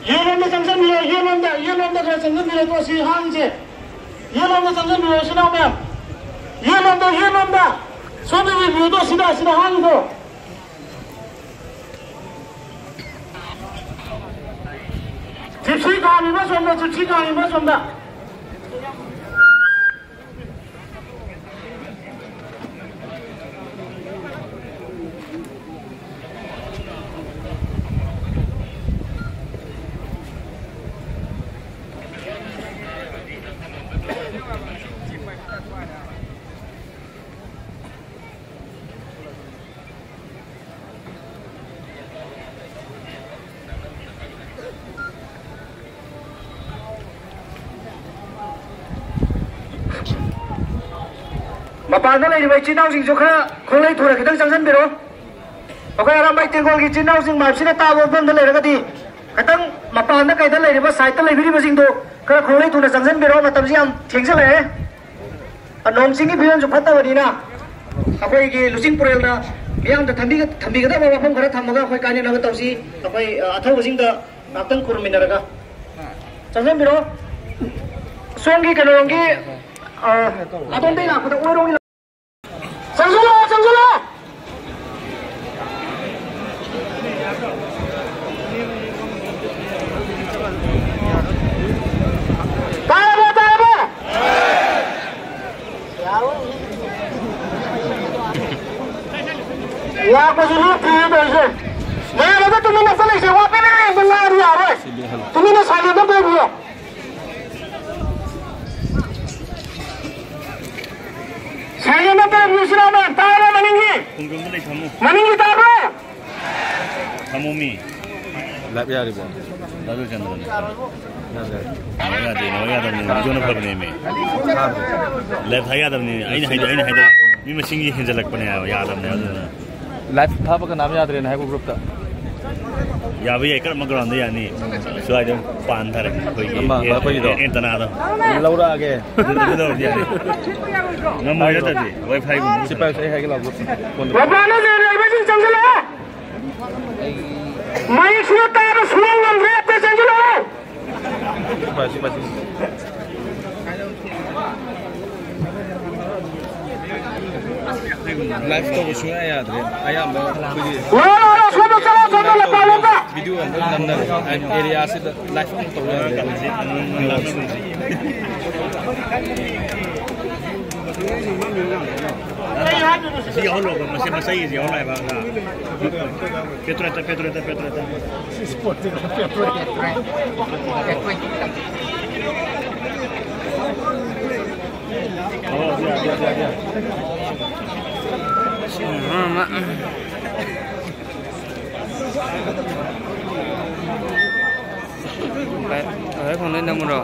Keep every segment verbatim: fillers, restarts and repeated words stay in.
ꯌꯦꯠꯂꯣꯝꯗ ꯆꯪꯁꯤꯟꯕꯤꯔꯣ, ꯌꯦꯠꯂꯣꯝꯗ, ꯌꯦꯠꯂꯣꯝꯗ ꯈꯔ ꯆꯪꯁꯤꯟꯕꯤꯔꯣ, ꯇꯣ, ꯁꯤ ꯍꯥꯡꯁꯦ꯫ ꯌꯦꯠꯂꯣꯝꯗ ꯆꯪꯁꯤꯟꯕꯤꯔꯣ, ꯏꯆꯤꯟ ꯏꯅꯥꯎ ꯃꯌꯥꯝ꯫ ꯌꯦꯠꯂꯣꯝꯗ, ꯌꯦꯠꯂꯣꯝꯗ꯫ ꯁꯣꯝꯗ ꯌꯦꯡꯕꯤꯌꯨ, ꯇꯣ, ꯁꯤꯗ, ꯁꯤꯗ ꯍꯥꯡꯉꯤꯗꯣ꯫ ꯖꯤꯞꯁꯤ ꯈꯥꯝꯃꯤꯕ ꯁꯣꯝꯗ, ꯖꯤꯞꯁꯤ ꯈꯥꯝꯃꯤꯕ ꯁꯣꯝꯗ꯫ ꯃꯄꯥꯟꯗ ꯂꯩꯔꯤꯕ ꯏꯆꯤꯟ ꯏꯅꯥꯎꯁꯤꯡꯁꯨ ꯈꯔ ꯈꯣꯡꯂꯩ ꯊꯨꯅ ꯈꯤꯇꯪ ꯆꯪꯁꯤꯟꯕꯤꯔꯣ꯫ ꯑꯩꯈꯣꯏ ꯑꯔꯥꯝꯕꯥꯏ ꯇꯦꯡꯒꯣꯜꯒꯤ ꯏꯆꯤꯟ ꯏꯅꯥꯎꯁꯤꯡ ꯃꯌꯥꯝꯁꯤꯅ ꯇꯥꯕ ꯃꯐꯝꯗ ꯂꯩꯔꯒꯗꯤ ꯈꯤꯇꯪ ꯃꯄꯥꯟꯗ ꯀꯩꯗ ꯂꯩꯔꯤꯕ, ꯁꯥꯏꯠꯇ ꯂꯩꯕꯤꯔꯤꯕꯁꯤꯡꯗꯣ ꯈꯔ ꯈꯣꯡꯂꯩ ꯊꯨꯅ ꯆꯪꯁꯤꯟꯕꯤꯔꯣ꯫ ꯃꯇꯝꯁꯤ ꯌꯥꯝ ꯊꯦꯡꯖꯤꯜꯂꯛꯑꯦ꯫ ꯅꯣꯡ ꯆꯤꯡꯒꯤ ꯐꯤꯕꯝꯁꯨ ꯐꯠꯇꯕꯅꯤꯅ ꯑꯩꯈꯣꯏꯒꯤ ꯂꯨꯆꯤꯡ ꯄꯨꯔꯦꯜꯅ ꯃꯤꯌꯥꯝꯗ ꯊꯝꯕꯤꯒ-, ꯊꯝꯕꯤꯒꯗꯕ ꯋꯥꯐꯝ ꯈꯔ ꯊꯝꯃꯒ ꯑꯩꯈꯣꯏ ꯀꯥꯏꯅꯅꯕ ꯇꯧꯁꯤ꯫ ꯑꯩꯈꯣꯏ, ꯑ, ꯑꯊꯧꯕꯁꯤꯡꯗ ꯉꯥꯛꯇꯪ ꯈꯨꯔꯨꯝꯃꯤꯟꯅꯔꯒ ꯆꯪꯁꯤꯟꯕꯤꯔꯣ꯫ ꯁꯣꯝꯒꯤ ꯀꯩꯅꯣꯔꯣꯝꯒꯤ, ꯑ, ꯑꯗꯣꯝꯗꯒꯤ ꯂꯥꯛꯄꯗ ꯑꯣꯏꯔꯣꯝꯒꯤ ꯆꯪꯁꯤꯜꯂꯣ, ꯆꯪꯁꯤꯜꯂꯣ꯫ ꯇꯥꯔꯕꯣ, ꯇꯥꯔꯕꯣ? ꯂꯥꯛꯄꯁꯨ ꯂꯦꯞꯇ꯭ꯔꯤꯌꯦ ꯇꯧꯔꯤꯁꯦ꯫ ꯃꯌꯥꯝ ꯑꯗꯨ ꯇꯨꯃꯤꯟꯅ ꯆꯠꯂꯤꯁꯦ ꯋꯥ ꯄꯦꯕꯦ ꯄꯦꯕꯦ ꯉꯥꯡꯉꯗꯤ ꯌꯥꯔꯣꯏ꯫ ꯇꯨꯃꯤꯟꯅ silent ꯑꯝꯇ ꯑꯣꯏꯕꯤꯌꯣ꯫ Silent ꯑꯝꯇ ꯑꯣꯏꯕꯤꯌꯨ, ꯁꯤꯔꯥꯃ, ꯇꯥꯔꯕꯣ ꯃꯅꯤꯡꯒꯤ? ꯈꯣꯡꯖꯣꯝꯗ ꯂꯩ ꯊꯝꯃꯨ꯫ ꯃꯅꯤꯡꯒꯤ ꯇꯥꯕ꯭ꯔꯣ? ꯊꯝꯃꯣꯃꯤ꯫ Live ꯌꯥꯔꯤꯕꯣ? ꯗꯥ ꯖꯣꯏꯆꯟꯗ꯭ꯔꯅꯦ꯫ ꯌꯥꯗ꯭ꯔꯦ꯫ ꯅꯦꯠꯋꯥꯛ ꯌꯥꯗꯦ, ꯅꯦꯠꯋꯥꯛ ꯌꯥꯗꯕꯅꯦ, ꯚꯤꯗꯤꯑꯣꯅ ꯐꯕꯅꯦꯃꯤ꯫ ꯌꯥꯗ꯭ꯔꯦ꯫ Live ꯊꯥ ꯌꯥꯗꯕꯅꯦ, ꯑꯩꯅ ꯍꯥꯏꯗꯣ, ꯑꯩꯅ ꯍꯥꯏꯗꯣ꯫ ꯃꯤ ꯃꯁꯤꯡꯒꯤ ꯍꯦꯟꯖꯜꯂꯛꯄꯅꯦ ꯍꯥꯏꯕ, ꯌꯥꯗꯕꯅꯦ ꯑꯗꯨꯗꯨꯅ꯫ Live ꯊꯥꯕ ꯀꯅꯥꯝ ꯌꯥꯗ꯭ꯔꯦꯅ ꯍꯥꯏꯕ group ꯇ꯫ ꯌꯥꯕ ꯌꯥꯏ, ꯀꯔꯝꯕ ꯒ꯭ꯔꯥꯎꯟꯗ ꯌꯥꯅꯤ? ꯁ꯭ꯋꯥꯏꯗ ꯄꯥꯟꯊꯔꯦ ꯑꯩꯈꯣꯏꯒꯤ ꯑꯃ, ꯑꯦ-, ꯑꯩꯈꯣꯏꯒꯤꯗꯣ꯫ ꯑꯦꯟꯇꯅꯥꯗꯣ꯫ ꯂꯧꯔꯛꯑꯒꯦ꯫ ꯑꯗꯨ, ꯑꯗꯨ ꯇꯧꯔꯗꯤ ꯌꯥꯅꯤ꯫ ꯉꯝꯃꯣꯏ ꯅꯠꯇ꯭ꯔꯗꯤ ꯋꯥꯏꯐꯥꯏꯒꯨꯝꯕ꯫ ꯁꯤ ꯄꯥꯏꯔꯁꯦ, ꯑꯩ ꯍꯥꯏꯒꯦ ꯂꯥꯎ꯫ ꯃꯄꯥꯟꯗ ꯂꯩꯔꯤꯕꯁꯤꯡ ꯆꯪꯁꯤꯜꯂꯛꯑꯣ꯫ ꯃꯌꯦꯛꯁꯤꯅ ꯇꯥꯕ ꯁꯨꯡꯉꯝ ꯉꯝꯗ꯭ꯔꯦ, ꯑꯝꯇ ꯆꯪꯁꯤꯜꯂꯛꯑꯣ꯫ ꯁꯤ ꯄꯥꯏꯔꯁꯤ, ꯁꯤ ꯄꯥꯏꯔꯁꯤ꯫ ꯂꯥꯏꯚ ꯇꯧꯕ ꯁꯨꯡꯌꯥ ꯌꯥꯗ꯭ꯔꯦ꯫ ꯑꯌꯥꯝꯕ ꯑꯩꯈꯣꯏꯒꯤ ꯂꯥꯛꯑꯣ, ꯂꯥꯛꯑꯣ, ꯂꯥꯛꯑꯣ, ꯁꯣꯝꯗ ꯆꯠꯂꯣ, ꯁꯣꯝꯗ ꯂꯥꯛꯑꯣ, ꯂꯥꯛꯑꯣ꯫ ꯚꯤꯗꯤꯑꯣ ꯌꯥꯝ ꯂꯣꯏ ꯅꯝꯅꯔꯦ꯫ ꯑꯦꯔꯤꯌꯥꯁꯤꯗ ꯂꯥꯏꯚ ꯑꯃ ꯇꯧ ꯌꯥꯗ꯭ꯔꯦ꯫ ꯁꯤ ꯌꯥꯎꯍꯜꯂꯣ, ꯃꯁꯤ ꯃꯆꯩꯁꯤ ꯌꯥꯎꯍꯜꯂꯣ ꯍꯥꯏꯕ꯫ ꯄꯦꯇ꯭ꯔꯣ ꯍꯦꯛꯇ, ꯄꯦꯇ꯭ꯔꯣ ꯍꯦꯛꯇ, ꯄꯦꯇ꯭ꯔꯣ ꯍꯦꯛꯇ꯫ ꯄꯥꯏ-, ꯄꯥꯏ ꯐꯣꯟꯗꯩ ꯅꯝꯃꯨꯔꯣ?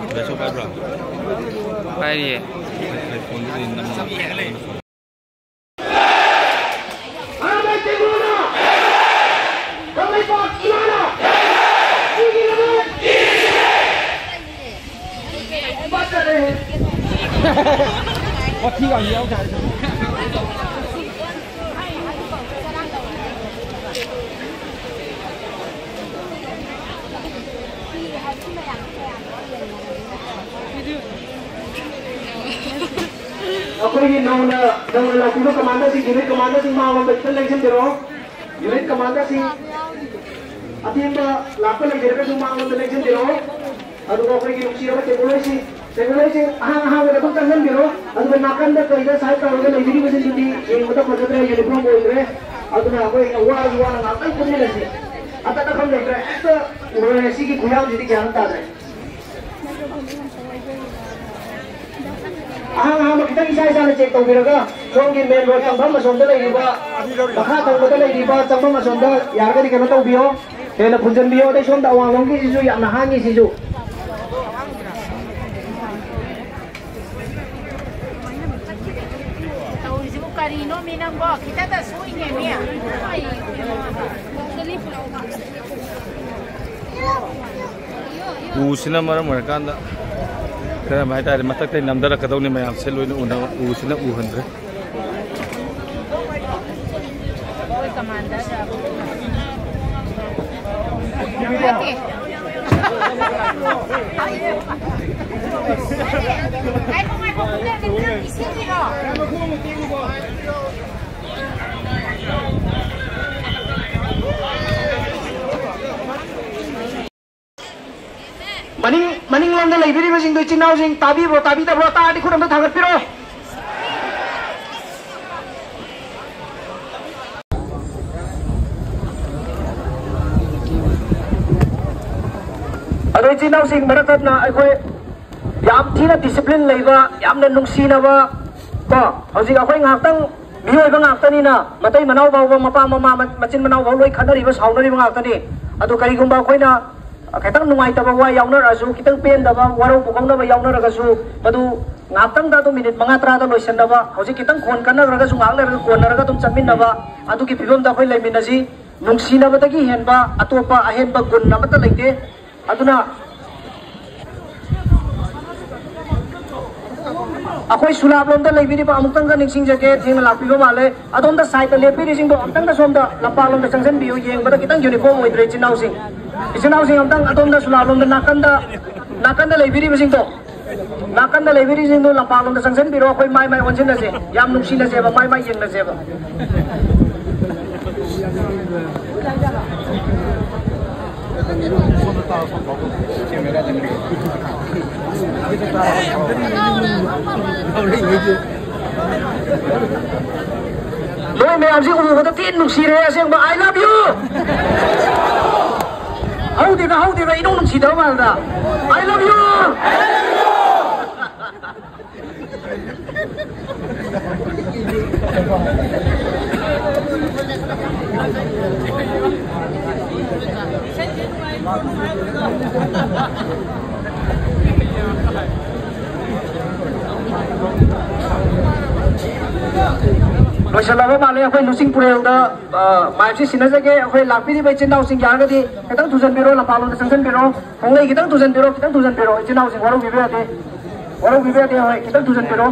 ꯄꯥꯏꯔꯤꯌꯦ꯫ ꯑꯩꯈꯣꯏꯒꯤ ꯅꯧꯅ, ꯅꯧꯅ ꯂꯥꯛꯄꯤꯕ ꯀꯃꯥꯟꯗꯔꯁꯤꯡ, ꯌꯨꯅꯤꯠ ꯀꯃꯥꯟꯗꯔꯁꯤꯡ ꯃꯥꯡꯂꯣꯝꯗ ꯈꯤꯇꯪ ꯂꯦꯡꯁꯤꯟꯕꯤꯔꯛꯑꯣ꯫ ꯌꯨꯅꯤꯠ ꯀꯃꯥꯟꯗꯔꯁꯤꯡ ꯑꯇꯦꯟꯕ ꯂꯥꯛꯄ ꯂꯩꯖꯔꯒꯁꯨ ꯃꯥꯡꯂꯣꯝꯗ ꯂꯦꯡꯁꯤꯟꯕꯤꯔꯛꯑꯣ꯫ ꯑꯗꯨꯒ ꯑꯩꯈꯣꯏꯒꯤ ꯅꯨꯡꯁꯤꯔꯕ ꯇꯦꯕꯜꯁꯤꯡ, ꯇꯦꯕꯜꯁꯤꯡ ꯑꯍꯥꯡ ꯑꯍꯥꯡꯕꯗ ꯑꯗꯨꯝ ꯆꯪꯍꯟꯕꯤꯔꯣ꯫ ꯑꯗꯨꯒ ꯅꯥꯀꯟꯗ ꯀꯩꯗ ꯁꯥꯏꯠ ꯇꯧꯔꯒ ꯂꯩꯕꯤꯔꯤꯕꯁꯤꯡꯗꯨꯗꯤ ꯌꯦꯡꯕꯗ ꯐꯖꯗ꯭ꯔꯦ, ꯌꯨꯅꯤꯐꯣꯔꯝ ꯑꯣꯏꯗ꯭ꯔꯦ꯫ ꯑꯗꯨꯅ ꯑꯩꯈꯣꯏ ꯋꯥꯔꯁꯨ ꯋꯥꯅ ꯉꯥꯛꯇꯪ ꯄꯨꯟꯃꯤꯟꯅꯁꯤ꯫ ꯑꯇꯠ ꯑꯈꯝ ꯂꯩꯇ꯭ꯔꯦ, ꯍꯦꯛꯇ ꯂꯣꯏꯔꯦ꯫ ꯁꯤꯒꯤ ꯈꯨꯌꯥꯝꯁꯤꯗꯤ ꯒ꯭ꯌꯥꯟ ꯑꯃ ꯇꯥꯗ꯭ꯔꯦ꯫ ꯑꯍꯥꯡ ꯑꯍꯥꯡꯕ ꯈꯤꯇꯪ ꯏꯁꯥ ꯏꯁꯥꯅ ꯆꯦꯛ ꯇꯧꯕꯤꯔꯒ, ꯁꯣꯝꯒꯤ ꯃꯦꯟ ꯔꯣꯗ ꯆꯪꯐꯝ ꯑꯁꯣꯝꯗ ꯂꯩꯔꯤꯕ, ꯃꯈꯥ ꯊꯪꯕꯗ ꯂꯩꯔꯤꯕ ꯆꯪꯐꯝ ꯑꯁꯣꯝꯗ ꯌꯥꯔꯒꯗꯤ ꯀꯩꯅꯣ ꯇꯧꯕꯤꯌꯣ, ꯍꯦꯟꯅ ꯐꯨꯟꯖꯟꯕꯤꯌꯣ꯫ ꯑꯗꯩ ꯁꯣꯝꯗ ꯑꯋꯥꯡꯂꯣꯝꯒꯤꯁꯤꯁꯨ ꯌꯥꯝꯅ ꯍꯥꯡꯉꯤ ꯁꯤꯁꯨ꯫ ꯇꯧꯔꯤꯁꯤꯕꯨ ꯀꯔꯤꯅꯣ ꯃꯤ ꯅꯪꯕꯣ? ꯈꯤꯇꯗ ꯁꯣꯛꯏꯅꯦ ꯃꯤ꯫ ꯎꯁꯤꯅ ꯃꯔꯝ ꯑꯣꯏꯔꯀꯥꯟꯗ ꯀꯔꯝ ꯍꯥꯏꯇꯥꯔꯦ, ꯃꯊꯛꯇꯩ ꯅꯝꯊꯔꯛꯀꯗꯧꯅꯤ ꯃꯌꯥꯝꯁꯦ ꯂꯣꯏꯅ ꯎꯅꯕ, ꯎꯁꯤꯅ ꯎꯍꯟꯗ꯭ꯔꯦ꯫ ꯃꯅꯤꯡ, ꯃꯅꯤꯡꯂꯣꯝꯗ ꯂꯩꯕꯤꯔꯤꯕꯁꯤꯡꯗꯣ, ꯏꯆꯤꯟ ꯏꯅꯥꯎꯁꯤꯡ, ꯇꯥꯕꯤꯕ꯭ꯔꯣ, ꯇꯥꯕꯤꯗꯕ꯭ꯔꯣ? ꯇꯥꯔꯗꯤ ꯈꯨꯠ ꯑꯝꯇ ꯊꯥꯡꯒꯠꯄꯤꯔꯣ꯫ ꯑꯗꯣ, ꯏꯆꯤꯟ ꯏꯅꯥꯎꯁꯤꯡ, ꯃꯔꯛ ꯊꯠꯅ ꯑꯩꯈꯣꯏ ꯌꯥꯝ ꯊꯤꯅ discipline ꯂꯩꯕ, ꯌꯥꯝꯅ ꯅꯨꯡꯁꯤꯅꯕ, ꯀꯣ, ꯍꯧꯖꯤꯛ ꯑꯩꯈꯣꯏ ꯉꯥꯏꯍꯥꯛꯇꯪ ꯃꯤꯑꯣꯏꯕ ꯉꯥꯛꯇꯅꯤꯅ, ꯃꯇꯩ ꯃꯅꯥꯎ ꯐꯥꯎꯕ, ꯃꯄꯥ ꯃꯃꯥ, ꯃ-, ꯃꯆꯤꯟ ꯃꯅꯥꯎ ꯐꯥꯎ ꯂꯣꯏ ꯈꯠꯅꯔꯤꯕ, ꯁꯥꯎꯅꯔꯤꯕ ꯉꯥꯛꯇꯅꯤ꯫ ꯑꯗꯨ ꯀꯔꯤꯒꯨꯝꯕ ꯑꯩꯈꯣꯏꯅ ꯈꯤꯇꯪ ꯅꯨꯡꯉꯥꯏꯇꯕ ꯋꯥ ꯌꯥꯎꯅꯔꯛꯑꯁꯨ, ꯈꯤꯇꯪ ꯄꯦꯟꯗꯕ, ꯋꯥꯔꯧ ꯄꯨꯈꯧꯅꯕ ꯌꯥꯎꯅꯔꯒꯁꯨ, ꯃꯗꯨ ꯉꯥꯏꯍꯥꯛꯇꯪꯗ ꯑꯗꯨꯝ ꯃꯤꯅꯤꯠ ꯃꯉꯥ ꯇꯔꯥꯗ ꯂꯣꯏꯁꯤꯟꯅꯕ, ꯍꯧꯖꯤꯛ ꯈꯤꯇꯪ ꯈꯣꯟ ꯀꯟꯅꯈ꯭ꯔꯒꯁꯨ ꯉꯥꯏꯍꯥꯛ ꯂꯩꯔꯒ ꯀꯣꯟꯅꯔꯒ ꯑꯗꯨꯝ ꯆꯠꯃꯤꯟꯅꯕ, ꯑꯗꯨꯒꯤ ꯐꯤꯕꯝꯗ ꯑꯩꯈꯣꯏ ꯂꯩꯃꯤꯟꯅꯁꯤ꯫ ꯅꯨꯡꯁꯤꯅꯕꯗꯒꯤ ꯍꯦꯟꯕ ꯑꯇꯣꯞꯄ ꯑꯍꯦꯟꯕ ꯒꯨꯟ ꯑꯃꯠꯇ ꯂꯩꯇꯦ꯫ ꯑꯗꯨꯅ ꯑꯩꯈꯣꯏ ꯁꯨꯂꯥꯞꯂꯣꯝꯗ ꯂꯩꯕꯤꯔꯤꯕ ꯑꯃꯨꯛꯇꯪꯒ ꯅꯤꯡꯁꯤꯡꯖꯒꯦ, ꯊꯦꯡꯅ ꯂꯥꯛꯄꯤꯕ ꯃꯥꯜꯂꯦ꯫ ꯑꯗꯣꯝꯗ side ꯇ ꯂꯦꯞꯄꯤꯔꯤꯁꯤꯡꯗꯣ ꯑꯃꯨꯛꯇꯪꯒ ꯁꯣꯝꯗ ꯂꯝꯄꯥꯛꯂꯣꯝꯗ ꯆꯪꯁꯤꯟꯕꯤꯌꯨ, ꯌꯦꯡꯕꯗ ꯈꯤꯇꯪ uniform ꯑꯣꯏꯗ꯭ꯔꯦ ꯏꯆꯤꯟ ꯏꯅꯥꯎꯁꯤꯡ꯫ ꯏꯆꯤꯟ ꯏꯅꯥꯎꯁꯤꯡ ꯑꯃꯨꯛꯇꯪ ꯑꯗꯣꯝꯗ ꯁꯨꯂꯥꯞꯂꯣꯝꯗ ꯅꯥꯀꯟꯗ, ꯅꯥꯀꯟꯗ ꯂꯩꯕꯤꯔꯤꯕꯁꯤꯡꯗꯣ, ꯅꯥꯀꯟꯗ ꯂꯩꯕꯤꯔꯤꯁꯤꯡꯗꯣ ꯂꯝꯄꯥꯛꯂꯣꯝꯗ ꯆꯪꯁꯤꯟꯕꯤꯔꯣ, ꯑꯩꯈꯣꯏ ꯃꯥꯏ ꯃꯥꯏ ꯑꯣꯟꯁꯤꯟꯅꯁꯦ, ꯌꯥꯝ ꯅꯨꯡꯁꯤꯅꯁꯦꯕ, ꯃꯥꯏ ꯃꯥꯏ ꯌꯦꯡꯅꯁꯦꯕ꯫ ꯅꯣꯏ ꯃꯌꯥꯝꯁꯤ ꯎꯕꯗ ꯊꯤ ꯅꯨꯡꯁꯤꯔꯦ ꯑꯁꯦꯡꯕ꯫ I love you꯫ ꯍꯧꯗꯦꯗ, ꯍꯧꯗꯦꯗ, ꯏꯅꯨꯡ ꯅꯨꯡꯁꯤꯗꯕ ꯃꯥꯜꯂꯦꯗ꯫ I love you꯫ ꯂꯣꯏꯁꯤꯜꯂꯕ ꯃꯥꯜꯂꯦ꯫ ꯑꯩꯈꯣꯏ ꯂꯨꯆꯤꯡ ꯄꯨꯔꯦꯜꯗ, ꯑ, ꯃꯥꯏꯛꯁꯤ ꯁꯤꯟꯅꯖꯒꯦ꯫ ꯑꯩꯈꯣꯏ ꯂꯥꯛꯄꯤꯔꯤꯕ ꯏꯆꯤꯟ ꯏꯅꯥꯎꯁꯤꯡ ꯌꯥꯔꯒꯗꯤ ꯈꯤꯇꯪ ꯊꯨꯖꯟꯕꯤꯔꯣ, ꯂꯝꯄꯥꯛꯂꯣꯝꯗ ꯆꯪꯁꯤꯟꯕꯤꯔꯣ꯫ ꯈꯣꯡꯂꯩ ꯈꯤꯇꯪ ꯊꯨꯖꯟꯕꯤꯔꯣ, ꯈꯤꯇꯪ ꯊꯨꯖꯟꯕꯤꯔꯣ꯫ ꯏꯆꯤꯟ ꯏꯅꯥꯎꯁꯤꯡ ꯋꯥꯔꯧꯕꯤꯕ ꯌꯥꯗꯦ, ꯋꯥꯔꯧꯕꯤꯕ ꯌꯥꯗꯦ꯫ ꯍꯣꯏ, ꯈꯤꯇꯪ ꯊꯨꯖꯟꯕꯤꯔꯣ꯫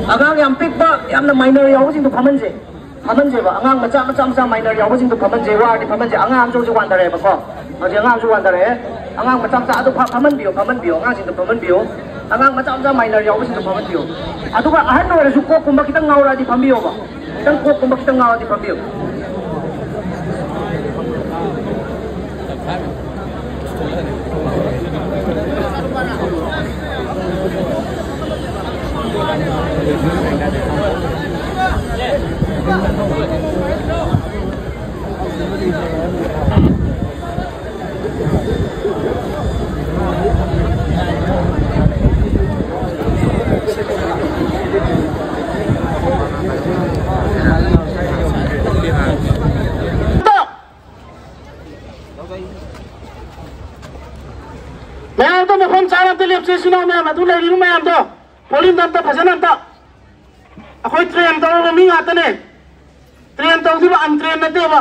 ꯑꯉꯥꯡ ꯌꯥꯝ ꯄꯤꯛꯄ, ꯌꯥꯝꯅ ꯃꯥꯏꯅꯔ ꯌꯥꯎꯕꯁꯤꯡꯗꯣ ꯐꯝꯍꯟꯁꯦ꯫ ꯐꯝꯍꯟꯁꯦꯕ꯫ ꯑꯉꯥꯡ ꯃꯆꯥ, ꯃꯆꯥ, ꯃꯆꯥ, ꯃꯥꯏꯅꯔ ꯌꯥꯎꯕꯁꯤꯡꯗꯣ ꯐꯝꯍꯟꯁꯦ꯫ ꯋꯥꯔꯗꯤ ꯐꯝꯍꯟꯁꯦ꯫ ꯑꯉꯥꯡꯁꯨ ꯍꯧꯖꯤꯛ ꯋꯥꯟꯊꯔꯛꯑꯦꯕꯀꯣ꯫ ꯍꯧꯖꯤꯛ ꯑꯉꯥꯡꯁꯨ ꯋꯥꯟꯊꯔꯛꯑꯦ꯫ ꯑꯉꯥꯡ ꯃꯆꯥ ꯃꯆꯥ ꯑꯗꯨ ꯐ-, ꯐꯝꯍꯟꯕꯤꯌꯣ, ꯐꯝꯍꯟꯕꯤꯌꯣ꯫ ꯑꯉꯥꯡꯁꯤꯡꯗꯣ ꯐꯝꯍꯟꯕꯤꯌꯣ꯫ ꯑꯉꯥꯡ ꯃꯆꯥ ꯃꯆꯥ ꯃꯥꯏꯅꯔ ꯌꯥꯎꯕꯁꯤꯡꯗꯣ ꯐꯝꯍꯟꯕꯤꯌꯣ꯫ ꯑꯗꯨꯒ ꯑꯍꯟ ꯑꯣꯏꯔꯁꯨ ꯀꯣꯛꯀꯨꯝꯕ ꯈꯤꯇꯪ ꯉꯥꯎꯔꯛꯑꯗꯤ ꯐꯝꯕꯤꯌꯣꯕ꯫ ꯈꯤꯇꯪ ꯀꯣꯛꯀꯨꯝꯕ ꯈꯤꯇꯪ ꯉꯥꯎꯔꯗꯤ ꯐꯝꯕꯤꯌꯣ꯫ ꯃꯌꯥꯝꯗꯣ ꯃꯐꯝ ꯆꯥꯅ ꯑꯝꯇ ꯂꯦꯞꯁꯦ꯫ ꯁꯤꯅ ꯃꯌꯥꯝ ꯑꯗꯨ ꯂꯩꯔꯤꯕ ꯃꯌꯥꯝꯗꯣ ꯄꯣꯂꯤꯝꯗ ꯑꯝꯇ ꯐꯖꯅ ꯑꯝꯇ꯫ ꯑꯩꯈꯣꯏ ꯇ꯭ꯔꯦꯟ ꯇꯧꯔꯕ ꯃꯤ ꯉꯥꯛꯇꯅꯦ꯫ ꯇ꯭ꯔꯦꯟ ꯇꯧꯗꯣꯏꯕ, ꯑꯟꯇ꯭ꯔꯦꯟ ꯅꯠꯇꯦꯕ꯫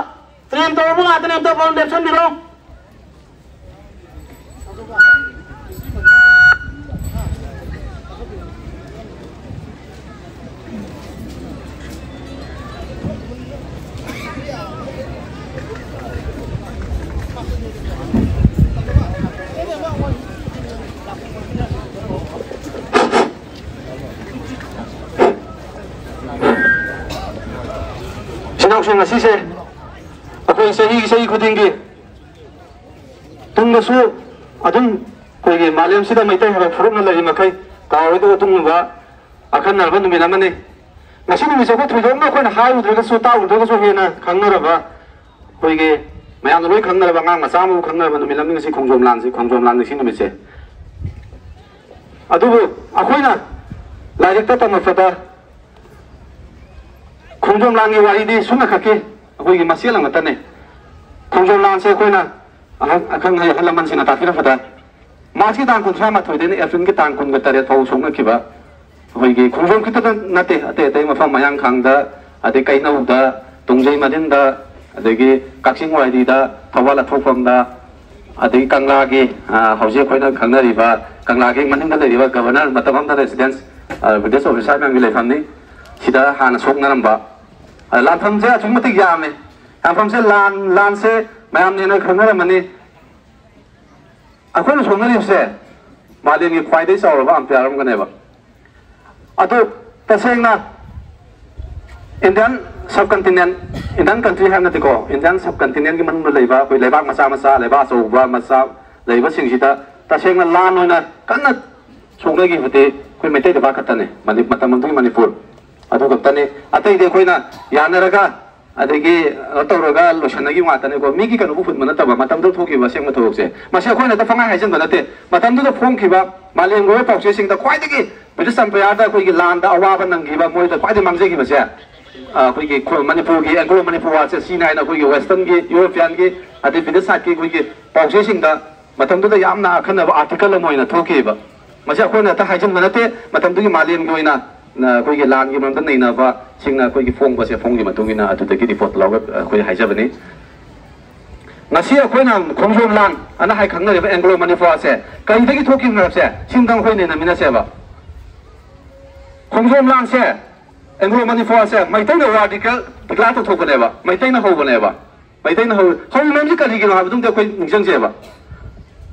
ꯇ꯭ꯔꯦꯟ ꯇꯧꯔꯕ ꯉꯥꯛꯇꯅꯦ꯫ ꯑꯝꯇ ꯐꯖꯅ ꯂꯦꯞꯁꯟꯕꯤꯔꯣ꯫ ꯏꯆꯤꯟ ꯏꯅꯥꯎꯁꯤꯡ, ꯉꯁꯤꯁꯦ ꯑꯩꯈꯣꯏ ꯆꯍꯤ, ꯆꯍꯤ ꯈꯨꯗꯤꯡꯒꯤ ꯇꯨꯡꯗꯁꯨ ꯑꯗꯨꯝ ꯑꯩꯈꯣꯏꯒꯤ ꯃꯥꯂꯦꯝꯁꯤꯗ ꯃꯩꯇꯩ ꯍꯥꯏꯕ ꯐꯨꯔꯨꯞꯅ ꯂꯩꯔꯤ ꯃꯈꯩ ꯀꯥꯎꯔꯣꯏꯗꯕ ꯑꯗꯨꯒꯨꯝꯂꯕ ꯑꯈꯟꯅꯔꯕ ꯅꯨꯃꯤꯠ ꯑꯃꯅꯤ꯫ ꯉꯁꯤ ꯅꯨꯃꯤꯠꯁꯦ ꯑꯩꯈꯣꯏ ꯊꯣꯏꯗꯣꯛꯅ ꯑꯩꯈꯣꯏꯅ ꯍꯥꯏꯔꯨꯗ꯭ꯔꯒꯁꯨ, ꯇꯥꯛꯎꯗ꯭ꯔꯒꯁꯨ ꯍꯦꯟꯅ ꯈꯪꯅꯔꯕ ꯑꯩꯈꯣꯏꯒꯤ ꯃꯌꯥꯝꯅ ꯂꯣꯏ ꯈꯪꯅꯔꯕ, ꯑꯉꯥꯡ ꯃꯆꯥ ꯑꯃꯕꯨ ꯈꯪꯅꯔꯕ ꯅꯨꯃꯤꯠ ꯑꯃꯅꯤ ꯉꯁꯤ ꯈꯣꯡꯖꯣꯝ ꯂꯥꯟꯁꯤ, ꯈꯣꯡꯖꯣꯝ ꯂꯥꯟ ꯅꯤꯡꯁꯤꯡ ꯅꯨꯃꯤꯠꯁꯦ꯫ ꯑꯗꯨꯕꯨ ꯑꯩꯈꯣꯏꯅ ꯂꯥꯏꯔꯤꯛꯇ ꯇꯝꯃꯛꯄꯗ ꯈꯣꯡꯖꯣꯝ ꯂꯥꯟꯒꯤ ꯋꯥꯔꯤꯗꯤ ꯁꯨꯝꯅ ꯈꯛꯀꯤ ꯑꯩꯈꯣꯏꯒꯤ ꯃꯆꯦꯠ ꯑꯃ ꯉꯛꯇꯅꯦ꯫ ꯈꯣꯡꯖꯣꯝ ꯂꯥꯟꯁꯦ ꯑꯩꯈꯣꯏꯅ ꯑꯍꯜ, ꯑꯈꯪ ꯑꯍꯩ ꯑꯍꯜ ꯂꯃꯟꯁꯤꯡꯅ ꯇꯥꯛꯄꯤꯔꯛꯄꯗ ꯃꯥꯔꯁꯀꯤ ꯇꯥꯡ ꯀꯨꯟꯊ꯭ꯔꯥ ꯃꯥꯊꯣꯏꯗꯩꯅ ꯑꯦꯄ꯭ꯔꯤꯜꯒꯤ ꯇꯥꯡ ꯀꯨꯟꯒ ꯇꯔꯦꯠ ꯐꯥꯎ ꯁꯣꯛꯅꯈꯤꯕ ꯑꯩꯈꯣꯏꯒꯤ ꯈꯣꯡꯖꯣꯝ ꯈꯛꯇꯗ ꯅꯠꯇꯦ, ꯑꯇꯩ ꯑꯇꯩ ꯃꯐꯝ ꯃꯌꯥꯡꯈꯥꯡꯗ, ꯑꯗꯩ ꯀꯩꯅꯧꯗ, ꯇꯣꯡꯖꯩ ꯃꯔꯤꯟꯗ, ꯑꯗꯒꯤ ꯀꯛꯆꯤꯡ ꯋꯥꯏꯔꯤꯗ, ꯊꯧꯕꯥꯜ ꯑꯊꯣꯛꯄꯝꯗ, ꯑꯗꯒꯤ ꯀꯪꯂꯥꯒꯤ, ꯑ, ꯍꯧꯖꯤꯛ ꯑꯩꯈꯣꯏꯅ ꯈꯪꯅꯔꯤꯕ ꯀꯪꯂꯥꯒꯤ ꯃꯅꯤꯡꯗ ꯂꯩꯔꯤꯕ ꯒꯕꯔꯅꯔ ꯃꯇꯝ ꯑꯃꯗ ꯔꯦꯁꯤꯗꯦꯟꯁ, ꯑ, ꯕ꯭ꯔꯤꯇꯤꯁ ꯑꯣꯐꯤꯁꯥꯔ ꯃꯌꯥꯝꯒꯤ ꯂꯩꯐꯝꯅꯤ꯫ ꯁꯤꯗ ꯍꯥꯟꯅ ꯁꯣꯛꯅꯔꯝꯕ, ꯑ, ꯂꯥꯟꯐꯝꯁꯦ ꯑꯁꯨꯛꯀꯤ ꯃꯇꯤꯛ ꯌꯥꯝꯃꯦ꯫ ꯂꯥꯟꯐꯝꯁꯦ ꯂꯥꯟ, ꯂꯥꯟꯁꯦ ꯃꯌꯥꯝꯅ ꯍꯦꯟꯅ ꯈꯪꯅꯔꯝꯃꯅꯤ꯫ ꯑꯩꯈꯣꯏꯅ ꯁꯣꯛꯅꯔꯤꯕꯁꯦ ꯃꯥꯂꯦꯝꯒꯤ ꯈ꯭ꯋꯥꯏꯗꯒꯤ ꯆꯥꯎꯔꯕ ꯑꯝꯄꯤꯌꯥꯔ ꯑꯃꯒꯅꯦꯕ꯫ ꯑꯗꯨ ꯇꯁꯦꯡꯅ Indian subcontinent, Indian country ꯍꯥꯏꯕ ꯅꯠꯇꯦꯀꯣ, Indian subcontinentꯒꯤ ꯃꯅꯨꯡꯗ ꯂꯩꯕ ꯑꯩꯈꯣꯏ ꯂꯩꯕꯥꯛ ꯃꯆꯥ ꯃꯆꯥ, ꯂꯩꯕꯥꯛ ꯑꯆꯧꯕ ꯃꯆꯥ ꯂꯩꯕꯁꯤꯡꯁꯤꯗ ꯇꯁꯦꯡꯅ ꯂꯥꯟ ꯑꯣꯏꯅ ꯀꯟꯅ ꯁꯣꯛꯅꯈꯤꯕꯗꯤ ꯑꯩꯈꯣꯏ ꯃꯩꯇꯩ ꯂꯩꯕꯥꯛ ꯈꯛꯇꯅꯦ, ꯃꯅꯤ-, ꯃꯇꯝ ꯑꯗꯨꯒꯤ ꯃꯅꯤꯄꯨꯔ꯫ ꯑꯗꯨ ꯈꯛꯇꯅꯤ꯫ ꯑꯇꯩꯗꯤ ꯑꯩꯈꯣꯏꯅ ꯌꯥꯅꯔꯒ, ꯑꯗꯒꯤ ꯀꯩꯅꯣ ꯇꯧꯔꯒ ꯂꯣꯏꯁꯟꯅꯈꯤꯕ ꯉꯥꯛꯇꯅꯤꯀꯣ꯫ ꯃꯤꯒꯤ ꯀꯩꯅꯣꯕꯨ ꯍꯨꯟꯕ ꯅꯠꯇꯕ, ꯃꯇꯝꯗꯨꯗ ꯊꯣꯛꯈꯤꯕ ꯑꯁꯦꯡꯕ ꯊꯕꯛꯁꯦ꯫ ꯃꯁꯤ ꯑꯩꯈꯣꯏꯅ ꯍꯦꯛꯇ ꯄꯪꯍꯥꯏ ꯍꯥꯏꯖꯤꯟꯕ ꯅꯠꯇꯦ꯫ ꯃꯇꯝꯗꯨꯗ ꯐꯣꯡꯈꯤꯕ ꯃꯥꯂꯦꯝꯒꯤ ꯑꯣꯏꯕ ꯄꯥꯎꯆꯦꯁꯤꯡꯗ ꯈ꯭ꯋꯥꯏꯗꯒꯤ ꯕ꯭ꯔꯤꯇꯤꯁ ꯑꯝꯄꯌꯥꯔꯗ ꯑꯩꯈꯣꯏꯒꯤ ꯂꯥꯟꯗ ꯑꯋꯥꯕ ꯅꯪꯈꯤꯕ, ꯃꯣꯏꯗ ꯈ꯭ꯋꯥꯏꯗꯒꯤ ꯃꯥꯡꯖꯈꯤꯕꯁꯦ, ꯑ, ꯑꯩꯈꯣꯏꯒꯤ ꯈꯨ-, ꯃꯅꯤꯄꯨꯔꯒꯤ, ꯑꯦꯡꯒ꯭ꯂꯣ ꯃꯅꯤꯄꯨꯔ ꯋꯥꯔꯁꯦ ꯁꯤꯅꯤ ꯍꯥꯏꯅ ꯑꯩꯈꯣꯏꯒꯤ ꯋꯦꯁꯇꯔꯟꯒꯤ, ꯌꯨꯔꯣꯄꯤꯌꯥꯟꯒꯤ, ꯑꯗꯩ ꯕ꯭ꯔꯤꯇꯤꯁ ꯁꯥꯏꯠꯀꯤ ꯑꯩꯈꯣꯏꯒꯤ ꯄꯥꯎꯆꯦꯁꯤꯡꯗ ꯃꯇꯝꯗꯨꯗ ꯌꯥꯝꯅ ꯑꯈꯟꯅꯕ ꯑꯥꯔꯇꯤꯀꯜ ꯑꯃ ꯑꯣꯏꯅ ꯊꯣꯛꯈꯤꯕ꯫ ꯃꯁꯤ ꯑꯩꯈꯣꯏꯅ ꯍꯦꯛꯇ ꯍꯥꯏꯖꯤꯟꯕ ꯅꯠꯇꯦ꯫ ꯃꯇꯝꯗꯨꯒꯤ ꯃꯥꯂꯦꯝꯒꯤ ꯑꯣꯏꯅ, ꯑ, ꯑꯩꯈꯣꯏꯒꯤ ꯂꯥꯟꯒꯤ ꯃꯔꯝꯗ ꯅꯩꯅꯕꯁꯤꯡꯅ ꯑꯩꯈꯣꯏꯒꯤ ꯐꯣꯡꯕꯁꯦ, ꯐꯣꯡꯒꯤ ꯃꯇꯨꯡ ꯏꯟꯅ ꯑꯗꯨꯗꯒꯤ ꯔꯤꯄꯣꯔꯠ ꯂꯧꯔꯒ ꯑꯩꯈꯣꯏ ꯍꯥꯏꯖꯕꯅꯤ꯫ ꯉꯁꯤ ꯑꯩꯈꯣꯏꯅ ꯈꯣꯡꯖꯣꯝ ꯂꯥꯟ ꯑꯅ ꯍꯥꯏ ꯈꯪꯅꯔꯤꯕ ꯑꯦꯡꯒ꯭ꯂꯣ ꯃꯅꯤꯄꯨꯔꯁꯦ ꯀꯔꯤꯗꯒꯤ ꯊꯣꯛꯈꯤꯕꯅꯣ ꯍꯥꯏꯕꯁꯦ ꯁꯤꯝꯇꯪ ꯑꯩꯈꯣꯏ ꯅꯩꯅꯃꯤꯟꯅꯁꯦꯕ꯫ ꯈꯣꯡꯖꯣꯝ ꯂꯥꯟꯁꯦ, ꯑꯦꯡꯒ꯭ꯂꯣ ꯃꯅꯤꯄꯨꯔꯁꯦ ꯃꯩꯇꯩꯅ ꯋꯥꯔ ꯗꯤꯀ꯭ꯂꯦꯌꯔ ꯇꯧꯊꯣꯛꯄꯅꯦꯕ, ꯃꯩꯇꯩꯅ ꯍꯧꯕꯅꯦꯕ꯫ ꯃꯩꯇꯩꯅ ꯍꯧ-, ꯍꯧꯔꯤꯕ ꯃꯔꯝꯁꯤ ꯀꯔꯤꯒꯤꯅꯣ ꯍꯥꯏꯕꯗꯨꯝꯗꯤ ꯑꯩꯈꯣꯏ ꯅꯤꯡꯁꯤꯡꯁꯦꯕ꯫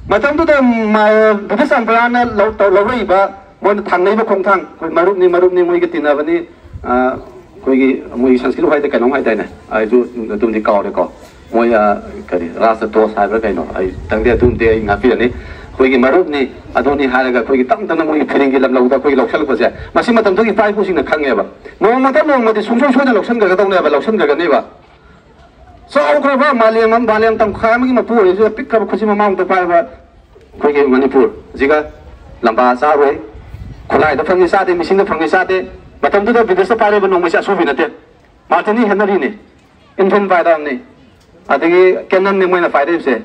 ꯃꯇꯝꯗꯨꯗ ꯃ-, ꯕ꯭ꯔꯤꯇꯤꯁ ꯑꯝꯄꯌꯥꯔꯅ ꯂꯧ-, ꯇꯧ-, ꯂꯧꯔꯛꯏꯕ, ꯃꯣꯏꯅ ꯊꯥꯡꯅꯩꯕ ꯈꯣꯡꯊꯥꯡ, ꯑꯩꯈꯣꯏ ꯃꯔꯨꯞꯅꯤ, ꯃꯔꯨꯞꯅꯤ, ꯃꯣꯏꯒ ꯇꯤꯟꯅꯕꯅꯤ, ꯑ, ꯑꯩꯈꯣꯏꯒꯤ, ꯃꯣꯏꯒꯤ ꯁꯪꯁꯀ꯭ꯔꯤꯠ ꯍꯥꯏꯗ ꯀꯩꯅꯣꯝ ꯍꯥꯏꯗꯥꯏꯅꯦ, ꯑꯩꯁꯨ ꯑꯗꯨꯝꯗꯤ ꯀꯥꯎꯔꯦꯀꯣ꯫ ꯃꯣꯏ, ꯑ, ꯀꯔꯤ, ꯔꯥꯁꯇ꯭ꯔ ꯗꯣꯁ ꯍꯥꯏꯕ꯭ꯔꯥ ꯀꯩꯅꯣ, ꯑꯩ ꯈꯪꯗꯦ, ꯑꯗꯨꯝꯗꯤ ꯑꯩ ꯉꯥꯛꯄꯤꯔꯅꯤ꯫ ꯑꯩꯈꯣꯏꯒꯤ ꯃꯔꯨꯞꯅꯤ, ꯑꯗꯨꯅꯤ ꯍꯥꯏꯔꯒ ꯑꯩꯈꯣꯏꯒꯤ ꯇꯞ ꯇꯞꯅ ꯃꯣꯏꯒꯤ ꯐꯤꯔꯤꯡꯒꯤ ꯂꯝꯂꯧꯗ ꯑꯩꯈꯣꯏꯒꯤ ꯂꯧꯁꯤꯜꯂꯛꯄꯁꯦ, ꯃꯁꯤ ꯃꯇꯝꯗꯨꯒꯤ ꯏꯄꯥ ꯏꯄꯨꯁꯤꯡꯅ ꯈꯪꯉꯦꯕ꯫ ꯅꯣꯡꯃꯇ ꯅꯣꯡꯃꯗꯤ ꯁꯨꯡꯁꯣꯏ ꯁꯣꯏꯗꯅ ꯂꯧꯁꯤꯟꯈ꯭ꯔꯒꯗꯧꯅꯦꯕ, ꯂꯧꯁꯤꯟꯈ꯭ꯔꯒꯅꯦꯕ꯫ ꯆꯥꯎꯈ꯭ꯔꯕ ꯃꯥꯂꯦꯝ ꯑꯃ, ꯃꯥꯂꯦꯝ ꯇꯪꯈꯥꯏ ꯑꯃꯒꯤ ꯃꯄꯨ ꯑꯣꯏꯔꯤꯁꯤꯗ ꯄꯤꯛꯈ꯭ꯔꯕ ꯈꯨꯖꯤꯟ ꯃꯃꯥꯡꯗ ꯄꯥꯏꯕ ꯑꯩꯈꯣꯏꯒꯤ ꯃꯅꯤꯄꯨꯔꯁꯤꯒ ꯂꯝꯕꯥ ꯆꯥꯔꯣꯏ꯫ ꯈꯨꯠꯂꯥꯏꯗ ꯐꯪꯉꯤ ꯆꯥꯗꯦ, ꯃꯦꯆꯤꯟꯗ ꯐꯪꯉꯤ ꯆꯥꯗꯦ꯫ ꯃꯇꯝꯗꯨꯗ ꯕ꯭ꯔꯤꯇꯤꯁꯇ ꯄꯥꯏꯔꯤꯕ ꯅꯣꯡꯃꯩꯁꯦ ꯑꯁꯨꯕꯤ ꯅꯠꯇꯦ, ꯃꯥꯔꯇꯤꯅꯤ ꯍꯦꯅꯔꯤꯅꯤ, ꯏꯟꯐꯤꯟ ꯐꯥꯏꯗꯔꯅꯤ, ꯑꯗꯒꯤ ꯀꯦꯅꯟꯅꯤ ꯃꯣꯏꯅ ꯄꯥꯏꯔꯛꯏꯕꯁꯦ꯫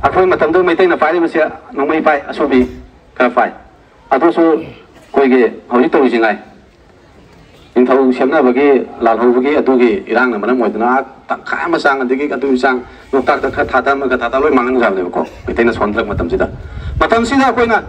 ꯑꯩꯈꯣꯏ ꯃꯇꯝꯗꯨ ꯃꯩꯇꯩꯅ ꯄꯥꯏꯔꯤꯕꯁꯦ ꯅꯣꯡꯃꯩ ꯄꯥꯏ, ꯑꯁꯨꯕꯤ ꯈꯔ ꯄꯥꯏ꯫ ꯑꯗꯨꯁꯨ ꯑꯩꯈꯣꯏꯒꯤ ꯍꯧꯖꯤꯛ ꯇꯧꯔꯤꯁꯤ ꯉꯥꯏ꯫ ꯅꯤꯡꯊꯧ ꯁꯦꯝꯅꯕꯒꯤ, ꯂꯥꯜꯍꯧꯕꯒꯤ ꯑꯗꯨꯒꯤ ꯏꯔꯥꯡꯅ ꯃꯔꯝ ꯑꯣꯏꯗꯨꯅ ꯇꯪꯈꯥꯏ ꯑꯃ ꯆꯥꯡ, ꯑꯗꯒꯤ ꯑꯗꯨꯒꯤ ꯆꯥꯡ ꯂꯣꯛꯇꯥꯛꯇ ꯈꯔ ꯊꯥꯗ, ꯑꯃꯒ ꯊꯥꯗ ꯂꯣꯏ ꯃꯥꯡꯍꯟꯈ꯭ꯔꯕꯅꯦꯕꯀꯣ, ꯃꯩꯇꯩꯅ ꯁꯣꯟꯊꯔꯛꯄ ꯃꯇꯝꯁꯤꯗ꯫ ꯃꯇꯝꯁꯤꯗ ꯑꯩꯈꯣꯏꯅ,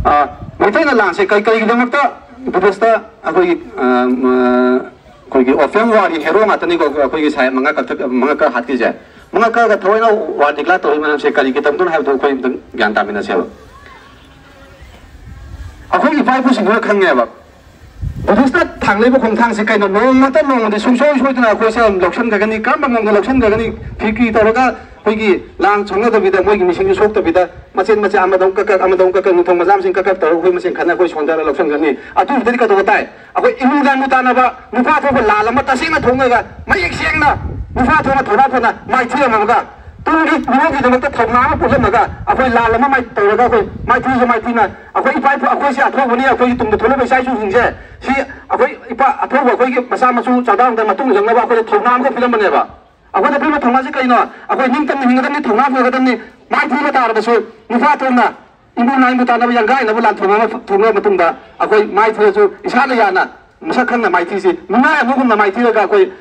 ꯑ, ꯃꯩꯇꯩꯅ ꯂꯥꯟꯁꯦ ꯀꯩ-, ꯀꯔꯤꯒꯤꯗꯃꯛꯇ ꯕ꯭ꯔꯤꯇꯤꯁꯇ ꯑꯩꯈꯣꯏꯒꯤ, ꯑ, ꯃ-, ꯑꯩꯈꯣꯏꯒꯤ open war ꯒꯤ hero ꯉꯥꯛꯇꯅꯤꯀꯣ, ꯑꯩꯈꯣꯏꯒꯤ ꯁꯥꯍꯦꯕ ꯃꯉꯥ ꯀꯛꯊ-, ꯃꯉꯥ ꯀꯛ ꯍꯥꯠꯈꯤꯁꯦ꯫ ꯃꯉꯥ ꯀꯛꯑꯒ ꯊꯑꯣꯏꯅ war declare ꯇꯧꯔꯤ ꯃꯔꯝꯁꯦ ꯀꯔꯤꯒꯤꯗꯃꯛꯇꯅꯣ ꯍꯥꯏꯕꯗꯣ ꯑꯩꯈꯣꯏ ꯑꯝꯇꯪ ꯒ꯭ꯌꯥꯟ ꯇꯥꯃꯤꯟꯅꯁꯦꯕ꯫ ꯑꯩꯈꯣꯏꯒꯤ ꯏꯄꯥ ꯏꯄꯨꯁꯤꯡꯗꯨꯅ ꯈꯪꯉꯦꯕ꯫ ꯕ꯭ꯔꯤꯇꯤꯁꯅ ꯊꯥꯡꯂꯛꯏꯕ ꯈꯣꯡꯊꯥꯡꯁꯦ ꯀꯩꯅꯣ? ꯅꯣꯡꯃꯇ ꯅꯣꯡꯃꯗꯤ ꯁꯨꯡꯁꯣꯏ ꯁꯣꯏꯗꯅ ꯑꯩꯈꯣꯏꯁꯦ ꯂꯧꯁꯟꯈ꯭ꯔꯒꯅꯤ꯫ ꯀꯔꯝꯕ ꯃꯑꯣꯡꯗ ꯂꯧꯁꯟꯈ꯭ꯔꯒꯅꯤ? ꯐꯤꯔꯀꯤ ꯇꯧꯔꯒ ꯑꯩꯈꯣꯏꯒꯤ ꯂꯥꯡ ꯁꯣꯛꯅꯗꯕꯤꯗ, ꯃꯣꯏꯒꯤ ꯃꯤꯁꯤꯡꯁꯨ ꯁꯣꯛꯇꯕꯤꯗ, ꯃꯆꯦꯠ ꯃꯆꯦꯠ ꯑꯃꯗ ꯑꯃꯨꯛ ꯀꯛ ꯀꯛ, ꯑꯃꯗ ꯑꯃꯨꯛ ꯀꯛ ꯀꯛ, ꯅꯤꯡꯊꯧ ꯃꯆꯥ ꯃꯁꯦꯟ ꯀꯛ ꯀꯛ ꯇꯧꯔꯒ ꯑꯩꯈꯣꯏ ꯃꯁꯦꯟ ꯈꯠꯅ ꯑꯩꯈꯣꯏ ꯁꯣꯟꯊꯔ ꯂꯧꯁꯟꯈ꯭ꯔꯅꯤ꯫ ꯑꯗꯨꯗꯗꯤ ꯀꯩꯗꯧꯕ ꯇꯥꯏ? ꯑꯩꯈꯣꯏ ꯏꯃꯨꯡ ꯃꯅꯨꯡ ꯇꯥꯟꯅꯕ, ꯅꯨꯄꯥ ꯊꯣꯛꯄ ꯂꯥꯜ ꯑꯃ ꯇꯁꯦꯡꯅ ꯊꯣꯛꯂꯒ ꯃꯌꯦꯛ ꯁꯦꯡꯅ ꯅꯨꯄꯥ ꯊꯣꯛꯅ ꯊꯧꯅꯥ ꯐꯅ ꯃꯥꯏꯊꯤꯔꯝꯃꯒ ꯇꯨꯡꯒꯤ ꯃꯤꯔꯣꯜꯒꯤꯗꯃꯛꯇ ꯊꯧꯅꯥ ꯑꯃ ꯄꯨꯜꯂꯝꯃꯒ ꯑꯩꯈꯣꯏ ꯂꯥꯜ ꯑꯃ ꯃꯥꯏ-, ꯇꯧꯔꯒ ꯑꯩꯈꯣꯏ ꯃꯥꯏꯊꯤꯁꯨ ꯃꯥꯏꯊꯤꯅ ꯑꯩꯈꯣꯏ ꯏꯄꯥ ꯏꯄꯨ, ꯑꯩꯈꯣꯏꯁꯦ ꯑꯊꯧꯕꯅꯤ, ꯑꯩꯈꯣꯏꯒꯤ ꯇꯨꯡꯗ ꯊꯣꯛꯂꯛꯄ ꯏꯆꯥ ꯏꯁꯨꯁꯤꯡꯁꯦ ꯁꯤ ꯑꯩꯈꯣꯏ ꯏꯄꯥ ꯑꯊꯧꯕ ꯑꯩꯈꯣꯏꯒꯤ ꯃꯆꯥ ꯃꯁꯨ ꯆꯥꯗꯥ ꯍꯟꯗ ꯃꯇꯨꯡ ꯏꯜꯂꯛꯅꯕ ꯑꯩꯈꯣꯏꯗ ꯊꯧꯅꯥ ꯑꯃꯈꯛ ꯄꯤꯔꯝꯕꯅꯦꯕ꯫ ꯑꯩꯈꯣꯏꯗ ꯄꯤꯔꯤꯕ ꯊꯧꯅꯥꯁꯦ ꯀꯩꯅꯣ? ꯑꯩꯈꯣꯏ ꯅꯤꯡꯇꯝꯅ ꯍꯤꯡꯒꯗꯕꯅꯤ, ꯊꯧꯅꯥ ꯐꯒꯗꯕꯅꯤ, ꯃꯥꯏꯊꯤꯕ ꯇꯥꯔꯕꯁꯨ ꯅꯨꯄꯥ ꯊꯣꯛꯅ ꯏꯃꯨꯡ ꯃꯅꯨꯡꯕꯨ ꯇꯥꯟꯅꯕ ꯌꯥꯡꯒꯥꯏꯅꯕ ꯂꯥꯟ ꯊꯣꯛꯅꯕ, ꯊꯣꯛꯅꯕ ꯃꯇꯨꯡꯗ ꯑꯩꯈꯣꯏ ꯃꯥꯏꯊꯤꯔꯁꯨ ꯏꯁꯥꯅ ꯌꯥꯅ ꯃꯁꯛ ꯈꯪꯅ ꯃꯥꯏꯊꯤꯁꯤ ꯃꯤꯅꯥꯏ ꯑꯃꯒꯨꯝꯅ ꯃꯥꯏꯊꯤꯔꯒ ꯑꯩꯈꯣꯏ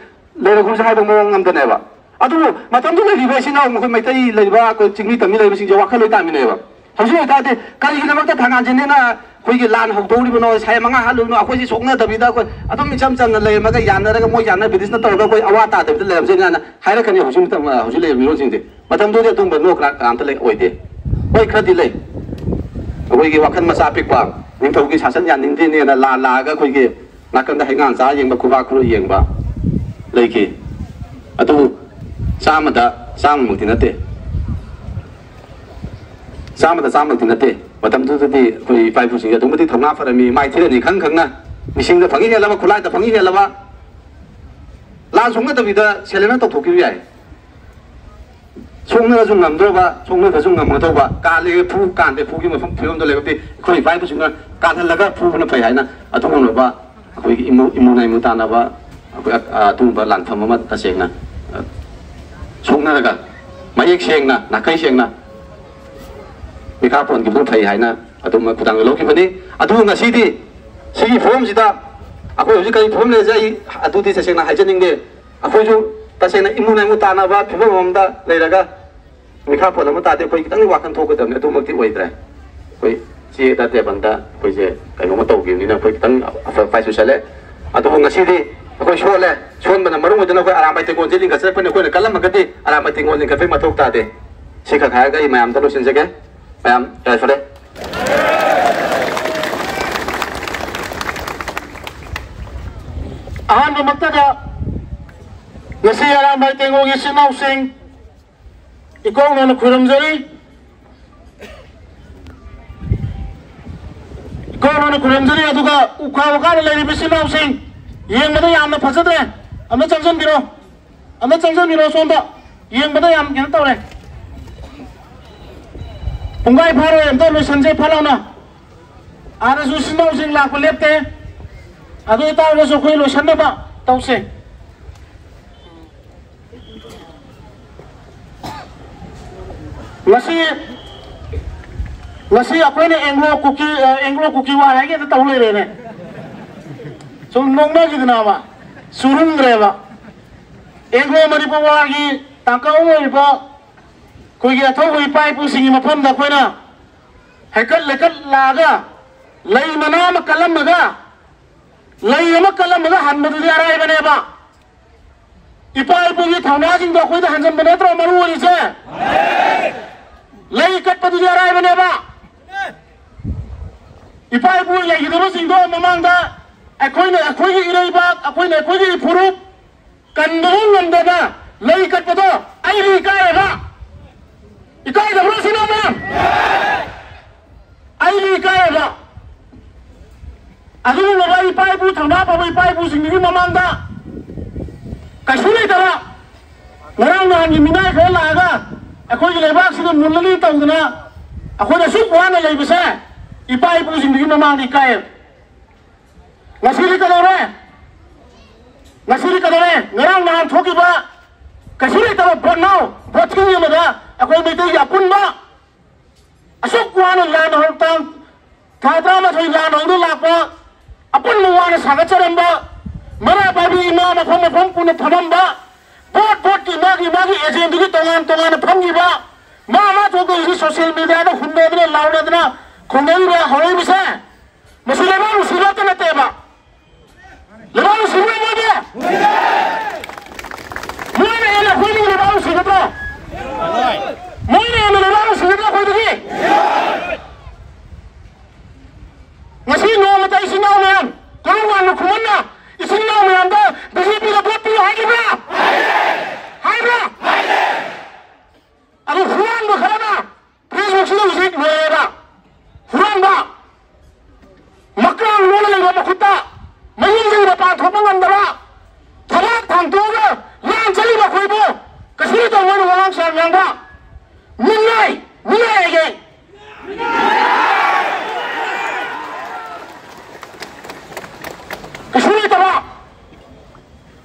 ꯂꯩꯔꯛꯄꯁꯦ ꯍꯥꯏꯕ ꯃꯑꯣꯡ ꯑꯃꯗꯅꯦꯕ꯫ ꯑꯗꯨꯕꯨ ꯃꯇꯝꯗꯨꯗ ꯂꯩꯔꯤꯕ ꯏꯆꯤꯟ ꯏꯅꯥꯎ, ꯑꯩꯈꯣꯏ ꯃꯩꯇꯩ ꯂꯩꯔꯤꯕ, ꯑꯩꯈꯣꯏ ꯆꯤꯡꯃꯤ ꯇꯝꯃꯤ ꯂꯩꯔꯤꯕꯁꯤꯡꯁꯦ ꯋꯥꯈꯜ ꯂꯣꯏ ꯇꯥꯃꯤꯟꯅꯩꯕ꯫ ꯍꯧꯖꯤꯛ ꯑꯣꯏꯇꯥꯔꯗꯤ ꯀꯔꯤꯒꯤꯗꯃꯛꯇ ꯊꯥꯡꯒꯥꯟꯁꯤꯅꯦꯅ ꯑꯩꯈꯣꯏꯒꯤ ꯂꯥꯟ ꯍꯧꯗꯣꯛꯂꯤꯕꯅꯣ, ꯁꯥꯏ ꯃꯉꯥ ꯍꯥꯠꯂꯤꯕꯅꯣ, ꯑꯩꯈꯣꯏꯁꯤ ꯁꯣꯛꯅꯗꯕꯤꯗ ꯑꯩꯈꯣꯏ ꯑꯗꯨꯝ ꯏꯆꯝ ꯆꯝꯅ ꯂꯩꯔꯝꯃꯒ ꯌꯥꯅꯔꯒ ꯃꯣꯏ ꯌꯥꯅ ꯕ꯭ꯔꯤꯇꯤꯁꯅ ꯇꯧꯔꯒ ꯑꯩꯈꯣꯏ ꯑꯋꯥ ꯇꯥꯗꯕꯤꯗ ꯂꯩꯔꯝꯖꯩꯅ ꯍꯥꯏꯔꯛꯀꯅꯤ ꯍꯧꯖꯤꯛ ꯃꯇꯝ, ꯍꯧꯖꯤꯛ ꯂꯩꯔꯤꯕ ꯃꯤꯔꯣꯜꯁꯤꯡꯁꯦ꯫ ꯃꯇꯝꯗꯨꯗꯤ ꯑꯗꯨꯝꯕ ꯅꯣ ꯀꯅꯥ-, ꯀꯅꯥꯝꯇ ꯂꯩ, ꯑꯣꯏꯗꯦ꯫ ꯍꯣꯏ, ꯈꯔꯗꯤ ꯂꯩ꯫ ꯑꯩꯈꯣꯏꯒꯤ ꯋꯥꯈꯜ ꯃꯆꯥ ꯄꯤꯛꯄ, ꯅꯤꯡꯊꯧꯒꯤ ꯁꯥꯁꯟ ꯌꯥꯅꯤꯡꯗꯦꯅꯦꯅ ꯂꯥ-, ꯂꯥꯛꯑꯒ ꯑꯩꯈꯣꯏꯒꯤ ꯅꯥꯀꯟꯗ ꯍꯩꯉꯥꯡ ꯆꯥ ꯌꯦꯡꯕ, ꯈꯨꯕꯥꯛ ꯈꯨꯔꯨ ꯌꯦꯡꯕ ꯂꯩꯈꯤ꯫ ꯑꯗꯨ ꯆꯥꯝꯃꯗ ꯆꯥꯝꯃꯃꯨꯛꯇꯤ ꯅꯠꯇꯦ꯫ ꯆꯥꯝꯃꯗ ꯆꯥꯝꯃꯃꯨꯛꯇꯤ ꯅꯠꯇꯦ꯫ ꯃꯇꯝꯗꯨꯗꯗꯤ ꯑꯩꯈꯣꯏ ꯏꯄꯥ ꯏꯄꯨꯁꯤꯡꯁꯦ ꯑꯗꯨꯛ ꯃꯇꯤꯛ ꯊꯧꯅꯥ ꯐꯔꯝꯃꯤ, ꯃꯥꯏꯊꯤꯔꯅꯤ ꯈꯪ ꯈꯪꯅ, ꯃꯤꯁꯤꯡꯗ ꯐꯪꯉꯤ ꯍꯦꯜꯂꯕ, ꯈꯨꯠꯂꯥꯏꯗ ꯐꯪꯉꯤ ꯍꯦꯜꯂꯕ, ꯂꯥꯟ ꯁꯣꯛꯅꯗꯕꯤꯗ ꯁꯦꯂꯦꯟꯗꯔ ꯇꯧꯊꯣꯛꯈꯤꯕ ꯌꯥꯏ꯫ ꯁꯣꯛꯅꯔꯁꯨ ꯉꯝꯗ꯭ꯔꯕ, ꯁꯣꯛꯅꯗ꯭ꯔꯁꯨ ꯉꯝꯒꯗꯧꯕ, ꯀꯥꯜꯂꯦ ꯐꯨ, ꯀꯥꯟꯗꯦ ꯐꯨꯒꯤ ꯃꯐꯝ ꯐꯤꯕꯝꯗ ꯂꯩꯔꯕꯗꯤ ꯑꯩꯈꯣꯏ ꯏꯄꯥ ꯏꯄꯨꯁꯤꯡꯅ ꯀꯥꯜꯍꯜꯂꯒ ꯐꯨꯕꯅ ꯐꯩ ꯍꯥꯏꯅ ꯑꯗꯨꯒꯨꯝꯂꯕ ꯑꯩꯈꯣꯏꯒꯤ ꯏꯃꯨ, ꯏꯃꯨ ꯅꯥꯏꯃꯨ ꯇꯥꯟꯅꯕ, ꯑꯩꯈꯣꯏ ꯑ-, ꯑꯗꯨꯒꯨꯝꯕ ꯂꯥꯟꯐꯝ ꯑꯃ ꯇꯁꯦꯡꯅ, ꯑ, ꯁꯣꯛꯅꯔꯒ ꯃꯌꯦꯛ ꯁꯦꯡꯅ, ꯅꯥꯈꯩ ꯁꯦꯡꯅ ꯃꯤꯈꯥ ꯄꯣꯟꯈꯤꯕꯅ ꯐꯩ ꯍꯥꯏꯅ ꯑꯗꯨꯝ ꯈꯨꯗꯥꯡꯗ ꯂꯧꯈꯤꯕꯅꯤ꯫ ꯑꯗꯨꯕꯨ ꯉꯁꯤꯗꯤ ꯁꯤꯒꯤ ꯐꯤꯕꯝꯁꯤꯗ ꯑꯩꯈꯣꯏ ꯍꯧꯖꯤꯛ ꯀꯔꯤ ꯐꯤꯕꯝ ꯂꯩꯔꯤꯁꯦ ꯑꯩ ꯑꯗꯨꯗꯤ ꯇꯁꯦꯡꯅ ꯍꯥꯏꯖꯅꯤꯡꯗꯦ꯫ ꯑꯩꯈꯣꯏꯁꯨ ꯇꯁꯦꯡꯅ ꯏꯃꯨꯡ ꯃꯅꯨꯡ ꯇꯥꯟꯅꯕ ꯐꯤꯕꯝ ꯑꯃꯗ ꯂꯩꯔꯒ ꯃꯤꯈꯥ ꯄꯣꯟ ꯑꯃ ꯇꯥꯗꯦ꯫ ꯑꯩꯈꯣꯏ ꯈꯤꯇꯪ ꯋꯥꯈꯜ ꯊꯣꯛꯀꯗꯕꯅꯤ, ꯑꯗꯨꯃꯛꯇꯤ ꯑꯣꯏꯗ꯭ꯔꯦ꯫ ꯑꯩꯈꯣꯏ ꯆꯦꯗ ꯇꯦꯕꯜꯗ ꯑꯩꯈꯣꯏꯁꯦ ꯀꯩꯅꯣꯝꯃ ꯇꯧꯈꯤꯕꯅꯤꯅ ꯑꯩꯈꯣꯏ ꯈꯤꯇꯪ ꯑꯐ ꯑꯐꯥꯏꯁꯨ ꯆꯠꯂꯦ꯫ ꯑꯗꯨꯕꯨ ꯉꯁꯤꯗꯤ ꯑꯩꯈꯣꯏ ꯁꯣꯜꯂꯦ꯫ ꯁꯣꯟꯕꯅ ꯃꯔꯝ ꯑꯣꯏꯗꯨꯅ ꯑꯩꯈꯣꯏ ꯑꯔꯥꯝꯕꯥꯏ ꯇꯦꯡꯒꯣꯜꯁꯦ ꯂꯤꯡꯈꯠꯆꯔꯛꯄꯅꯤ꯫ ꯑꯩꯈꯣꯏꯅ ꯀꯜꯂꯝꯃꯒꯗꯤ ꯑꯔꯥꯝꯕꯥꯏ ꯇꯦꯡꯒꯣꯜ ꯂꯤꯡꯈꯠꯄꯒꯤ ꯃꯊꯧ ꯇꯥꯗꯦ꯫ ꯁꯤ ꯈꯛ ꯍꯥꯏꯔꯒ ꯑꯩ ꯃꯌꯥꯝꯗ ꯂꯣꯏꯁꯤꯟꯖꯒꯦ꯫ ꯃꯌꯥꯝ ꯌꯥꯏꯐꯔꯦ꯫ ꯑꯍꯥꯟꯕꯃꯛꯇꯗ ꯉꯁꯤ ꯑꯔꯥꯝꯕꯥꯏ ꯇꯦꯡꯒꯣꯜꯒꯤ ꯏꯆꯤꯟ ꯏꯅꯥꯎꯁꯤꯡ ꯏꯀꯣꯛꯅꯅ ꯈꯨꯔꯨꯝꯖꯔꯤ꯫ ꯏꯀꯣꯛꯅꯅ ꯈꯨꯔꯨꯝꯖꯔꯤ꯫ ꯑꯗꯨꯒ ꯎꯈꯥ ꯋꯥꯈꯥꯗ ꯂꯩꯔꯤꯕ ꯏꯆꯤꯟ ꯏꯅꯥꯎꯁꯤꯡ, ꯌꯦꯡꯕꯗ ꯌꯥꯝꯅ ꯐꯖꯗ꯭ꯔꯦ꯫ ꯑꯃ ꯆꯪꯁꯤꯟꯕꯤꯔꯣ, ꯑꯃ ꯆꯪꯁꯤꯟꯕꯤꯔꯣ ꯁꯣꯝꯗ꯫ ꯌꯦꯡꯕꯗ ꯌꯥꯝ ꯀꯩꯅꯣ ꯇꯧꯔꯦ꯫ ꯄꯨꯡꯈꯥꯏ ꯐꯥꯔꯣꯏ, ꯑꯝꯇ ꯂꯣꯏꯁꯟꯁꯦ ꯐꯠ ꯂꯥꯎꯅ꯫ ꯑꯥꯗꯁꯨ ꯏꯆꯤꯟ ꯏꯅꯥꯎꯁꯤꯡ ꯂꯥꯛꯄ ꯂꯦꯞꯇꯦ꯫ ꯑꯗꯨ ꯑꯣꯏꯇꯥꯔꯒꯁꯨ ꯑꯩꯈꯣꯏ ꯂꯣꯏꯁꯟꯅꯕ ꯇꯧꯁꯦ꯫ ꯉꯁꯤ, ꯉꯁꯤ ꯑꯩꯈꯣꯏꯅ ꯑꯦꯡꯒ꯭ꯂꯣ ꯀꯨꯀꯤ, ꯑ, ꯑꯦꯡꯒ꯭ꯂꯣ ꯀꯨꯀꯤ ꯋꯥꯔ ꯍꯥꯏꯒꯦ ꯍꯦꯛꯇ ꯇꯧ ꯂꯩꯔꯦꯅꯦ꯫ ꯁꯨꯝ ꯅꯣꯛꯅꯈꯤꯗꯅꯕ ꯆꯨꯔꯨꯝꯈ꯭ꯔꯦꯕ꯫ ꯑꯦꯡꯒ꯭ꯂꯣ ꯃꯅꯤꯄꯨꯔ ꯋꯥꯔꯒꯤ ꯇꯥꯡꯀꯛ ꯑꯃ ꯑꯣꯏꯔꯤꯕ ꯑꯩꯈꯣꯏꯒꯤ ꯑꯊꯧꯕ ꯏꯄꯥ ꯏꯄꯨꯁꯤꯡꯒꯤ ꯃꯐꯝꯗ ꯑꯩꯈꯣꯏꯅ ꯍꯩꯀꯠ ꯂꯩꯀꯠ ꯂꯥꯛꯑꯒ ꯂꯩ ꯃꯅꯥ ꯑꯃ ꯀꯠꯂꯝꯃꯒ, ꯂꯩ ꯑꯃ ꯀꯠꯂꯝꯃꯒ ꯍꯟꯕꯗꯨꯗꯤ ꯑꯔꯥꯏꯕꯅꯦꯕ꯫ ꯏꯄꯥ ꯏꯄꯨꯒꯤ ꯊꯧꯅꯥꯁꯤꯡꯗꯣ ꯑꯩꯈꯣꯏꯗ ꯍꯟꯖꯟꯕ ꯅꯠꯇ꯭ꯔꯣ ꯃꯔꯨ ꯑꯣꯏꯔꯤꯁꯦ? ꯂꯩ ꯀꯠꯄꯗꯨꯗꯤ ꯑꯔꯥꯏꯕꯅꯦꯕ꯫ ꯏꯄꯥ ꯏꯄꯨ ꯂꯩꯈꯤꯗꯕꯁꯤꯡꯗꯣ ꯃꯃꯥꯡꯗ ꯑꯩꯈꯣꯏꯅ ꯑꯩꯈꯣꯏꯒꯤ ꯏꯔꯩꯕꯥꯛ, ꯑꯩꯈꯣꯏꯅ ꯑꯩꯈꯣꯏꯒꯤ ꯏꯐꯨꯔꯨꯞ ꯀꯟꯕꯕꯨ ꯉꯝꯗꯅ ꯂꯩ ꯀꯠꯄꯗꯣ ꯑꯩꯗꯤ ꯏꯀꯥꯏꯌꯦꯕ꯫ ꯏꯀꯥꯏꯗꯕ꯭ꯔꯣ ꯁꯤꯅ ꯑꯃ? ꯑꯩꯗꯤ ꯏꯀꯥꯏꯌꯦꯕ꯫ ꯑꯗꯨꯒꯨꯝꯂꯕ ꯏꯄꯥ ꯏꯄꯨ, ꯊꯧꯅꯥ ꯐꯕ ꯏꯄꯥ ꯏꯄꯨꯁꯤꯡꯗꯨꯒꯤ ꯃꯃꯥꯡꯗ ꯀꯩꯁꯨ ꯂꯩꯇꯕ, ꯉꯔꯥꯡ ꯅꯍꯥꯟꯒꯤ ꯃꯤꯅꯥꯏ ꯈꯔ ꯂꯥꯛꯑꯒ ꯑꯩꯈꯣꯏꯒꯤ ꯂꯩꯕꯥꯛꯁꯤꯗ ꯃꯨꯜꯂꯅꯤ ꯇꯧꯗꯅ ꯑꯩꯈꯣꯏꯅ ꯑꯁꯨꯛ ꯋꯥꯅ ꯂꯩꯕꯁꯦ ꯏꯄꯥ ꯏꯄꯨꯁꯤꯡꯗꯨꯒꯤ ꯃꯃꯥꯡꯗ ꯏꯀꯥꯏꯌꯦꯕ꯫ ꯉꯁꯤꯗꯤ ꯀꯩꯗꯧꯔꯦ? ꯉꯁꯤꯗꯤ ꯀꯩꯗꯧꯔꯦ? ꯉꯔꯥꯡ ꯅꯍꯥꯟ ꯊꯣꯛꯈꯤꯕ ꯀꯩꯁꯨ ꯂꯩꯇꯕ ꯚꯣꯠ ꯅꯥꯎ, ꯚꯣꯠ ꯊꯤꯡ ꯑꯃꯗ ꯑꯩꯈꯣꯏ ꯃꯩꯇꯩꯒꯤ ꯑꯄꯨꯟꯕ ꯑꯁꯨꯛ ꯋꯥꯅ ꯂꯥꯟ ꯍꯧꯔꯛꯇ ꯊꯥ ꯇꯔꯥꯃꯥꯊꯣꯏ ꯂꯥꯟ ꯍꯧꯗꯨꯅ ꯂꯥꯛꯄ, ꯑꯄꯨꯟꯕ ꯋꯥꯅ ꯁꯥꯒꯠꯆꯔꯝꯕ, ꯃꯔꯥ ꯄꯥꯏꯕꯤ ꯏꯃꯥ ꯃꯐꯝ ꯃꯐꯝ ꯄꯨꯟꯅ ꯐꯝꯃꯝꯕ, ꯚꯣꯠ ꯚꯣꯠꯀꯤ ꯃꯥꯒꯤ ꯃꯥꯒꯤ ꯑꯦꯖꯦꯟꯗꯨꯒꯤ ꯇꯣꯉꯥꯟ ꯇꯣꯉꯥꯟꯅ ꯐꯝꯈꯤꯕ, ꯃꯥ ꯃꯥ ꯊꯣꯛꯄ ꯍꯧꯖꯤꯛ ꯁꯣꯁꯤꯌꯦꯜ ꯃꯦꯗꯤꯌꯥꯗ ꯍꯨꯟꯗꯗꯅ ꯂꯥꯎꯅꯗꯅ ꯈꯣꯡꯅꯔꯤꯕ ꯍꯧꯔꯛꯏꯕꯁꯦ, ꯃꯁꯤ ꯂꯩꯕꯥꯛ ꯅꯨꯡꯁꯤꯕ ꯑꯝꯇ ꯅꯠꯇꯦꯕ꯫ ꯂꯩꯕꯥꯛ ꯅꯨꯡꯁꯤꯕ꯭ꯔꯥ ꯃꯣꯏꯗꯤ? ꯃꯣꯏꯅ ꯍꯦꯟꯅ ꯑꯩꯈꯣꯏꯗꯒꯤ ꯂꯩꯕꯥꯛ ꯅꯨꯡꯁꯤꯒꯗ꯭ꯔꯣ? ꯃꯣꯏꯅ ꯍꯦꯟꯅ ꯂꯩꯕꯥꯛ ꯅꯨꯡꯁꯤꯒꯗ꯭ꯔꯣ ꯑꯩꯈꯣꯏꯗꯒꯤ? ꯉꯁꯤ ꯅꯣꯡꯃꯇ ꯏꯆꯤꯟ ꯏꯅꯥꯎ ꯃꯌꯥꯝ, ꯀꯣꯂꯨꯡ ꯋꯥꯡꯃ ꯈꯨꯃꯟꯅ ꯏꯆꯤꯟ ꯏꯅꯥꯎ ꯃꯌꯥꯝꯗ ꯕꯤ ꯖꯦ ꯄꯤꯗ ꯚꯣꯠ ꯄꯤꯌꯨ ꯍꯥꯏꯈꯤꯕ꯭ꯔꯥ? ꯍꯥꯏꯕ꯭ꯔꯥ? ꯑꯗꯨ ꯍꯨꯔꯥꯟꯕ ꯈꯔꯅ ꯐꯦꯁꯕꯨꯛꯁꯤꯗ ꯍꯧꯖꯤꯛ ꯂꯣꯏꯔꯦꯕ꯫ ꯍꯨꯔꯥꯟꯕ ꯃꯀ꯭ꯔꯥꯡ ꯂꯣꯟꯅ ꯂꯩꯕ ꯃꯈꯨꯠꯇ ꯃꯌꯨꯝꯗꯒꯤ ꯃꯄꯥꯟ ꯊꯣꯛꯄ ꯉꯝꯗꯕ, ꯊꯕꯥꯛ ꯊꯥꯡꯇꯣꯛꯑꯒ ꯂꯥꯟ ꯆꯠꯂꯤꯕ ꯑꯩꯈꯣꯏꯕꯨ ꯀꯩꯁꯨ ꯇꯧꯕ ꯋꯥꯉꯥꯡ ꯁꯉꯥꯡ ꯉꯥꯡꯕ ꯃꯤꯅꯥꯏ, ꯃꯤꯅꯥꯏ ꯍꯥꯏꯒꯦ꯫ ꯀꯩꯁꯨ ꯂꯩꯇꯕ꯫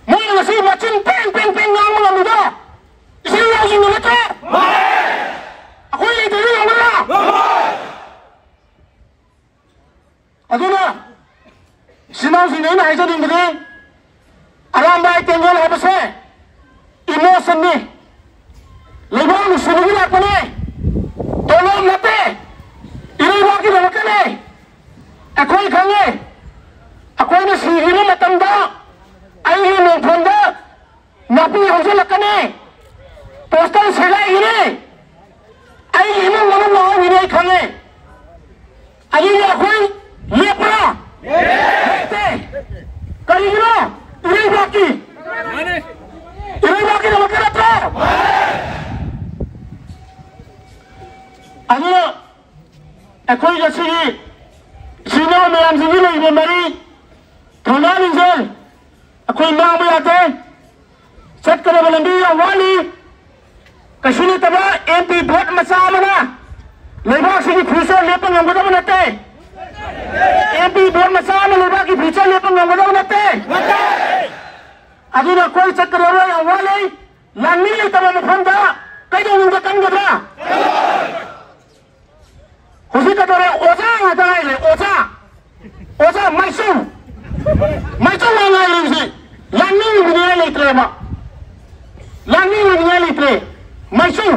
ꯃꯣꯏꯅ ꯉꯁꯤ ꯃꯆꯤꯟ ꯄꯦꯡ ꯄꯦꯡ ꯄꯦꯡ ꯉꯥꯡꯕ ꯉꯝꯃꯤꯗꯣ ꯏꯆꯤꯜ ꯏꯅꯥꯎꯁꯤꯡꯗꯨ ꯅꯠꯇ꯭ꯔꯣ? ꯑꯩꯈꯣꯏ ꯂꯩꯇ꯭ꯔꯗꯤ ꯉꯝꯒꯗ꯭ꯔꯥ? ꯑꯗꯨꯅ ꯏꯆꯤꯜ ꯏꯅꯥꯎꯁꯤꯡꯗ ꯑꯩꯅ ꯍꯥꯏꯖꯅꯤꯡꯕꯗꯤ, ꯑꯔꯥꯝꯕꯥꯏ ꯇꯦꯡꯒꯣꯜ ꯍꯥꯏꯕꯁꯦ ꯏꯃꯣꯁꯟꯅꯤ, ꯂꯩꯕꯥꯛ ꯅꯨꯡꯁꯤꯕꯒꯤ ꯂꯥꯛꯄꯅꯤ, ꯇꯣꯂꯣꯞ ꯅꯠꯇꯦ, ꯏꯔꯩꯕꯥꯛꯀꯤꯗꯃꯛꯇꯅꯤ꯫ ꯑꯩꯈꯣꯏ ꯈꯪꯉꯤ, ꯑꯩꯈꯣꯏꯅ ꯁꯤꯈꯤꯕ ꯃꯇꯝꯗ ꯑꯩꯒꯤ ꯃꯣꯡꯐꯝꯗ ꯅꯥꯄꯤ ꯍꯧꯖꯤꯜꯂꯛꯀꯅꯤ, ꯄꯣꯁꯇꯔ ꯁꯦꯒꯥꯏꯒꯅꯤ, ꯑꯩꯒꯤ ꯏꯃꯨꯡ ꯃꯅꯨꯡ ꯃꯥꯡꯍꯟꯒꯅꯤ, ꯑꯩ ꯈꯪꯉꯦ꯫ ꯑꯗꯨꯗꯤ ꯑꯩꯈꯣꯏ ꯂꯦꯞꯄ꯭ꯔꯥ? ꯂꯦꯞꯇꯦ꯫ ꯀꯔꯤꯒꯤꯅꯣ? ꯏꯔꯩꯕꯥꯛꯀꯤ, ꯏꯔꯩꯕꯥꯛꯀꯤꯗꯃꯛꯇ ꯅꯠꯇ꯭ꯔꯣ? ꯑꯗꯨꯅ ꯑꯩꯈꯣꯏ ꯉꯁꯤꯒꯤ ꯏꯆꯤꯟ ꯏꯅꯥꯎ ꯃꯌꯥꯝꯁꯤꯡꯒꯤ ꯂꯩꯔꯤꯕ ꯃꯔꯤ ꯊꯧꯅꯥ ꯂꯤꯡꯖꯦꯜ ꯑꯩꯈꯣꯏ ꯃꯥꯡꯕ ꯌꯥꯗꯦ꯫ ꯆꯠꯀꯗꯕ ꯂꯝꯕꯤ ꯌꯥꯝ ꯋꯥꯠꯂꯤ꯫ ꯀꯩꯁꯨ ꯅꯠꯇꯕ ꯑꯦꯝ ꯄꯤ ꯚꯣꯠ ꯃꯆꯥ ꯑꯃꯅ ꯂꯩꯕꯥꯛꯁꯤꯒꯤ ꯐ꯭ꯌꯨꯆꯔ ꯂꯦꯞꯄ ꯉꯝꯒꯗꯕ ꯅꯠꯇꯦ꯫ ꯑꯦꯝ ꯄꯤ ꯚꯣꯠ ꯃꯆꯥ ꯑꯃ ꯂꯩꯕꯥꯛꯀꯤ ꯐ꯭ꯌꯨꯆꯔ ꯂꯦꯞꯄ ꯉꯝꯒꯗꯕ ꯅꯠꯇꯦ꯫ ꯑꯗꯨꯅ ꯑꯩꯈꯣꯏ ꯆꯠꯀꯗꯕ ꯌꯥꯝ ꯋꯥꯠꯂꯤ꯫ ꯂꯥꯟꯃꯤ ꯂꯩꯇꯕ ꯃꯐꯝꯗ ꯀꯩꯗꯧꯅꯨꯡꯗ ꯀꯟꯒꯗ꯭ꯔꯥ? ꯍꯧꯖꯤꯛ ꯀꯩꯗꯧꯔꯦ? ꯑꯣꯖꯥ ꯉꯥꯛꯇ ꯉꯥꯏꯔꯦ, ꯑꯣꯖꯥ꯫ ꯑꯣꯖꯥ ꯃꯥꯏꯆꯨ꯫ ꯃꯥꯏꯆꯨ ꯉꯥꯛ ꯉꯥꯏꯔꯦ ꯍꯧꯖꯤꯛ꯫ ꯂꯥꯟꯃꯤ ꯑꯣꯏꯅꯤꯡꯉꯥꯏ ꯂꯩꯇ꯭ꯔꯦꯕ꯫ ꯂꯥꯟꯃꯤ ꯑꯣꯏꯅꯤꯡꯉꯥꯏ ꯂꯩꯇ꯭ꯔꯦ꯫ ꯃꯥꯏꯆꯨ꯫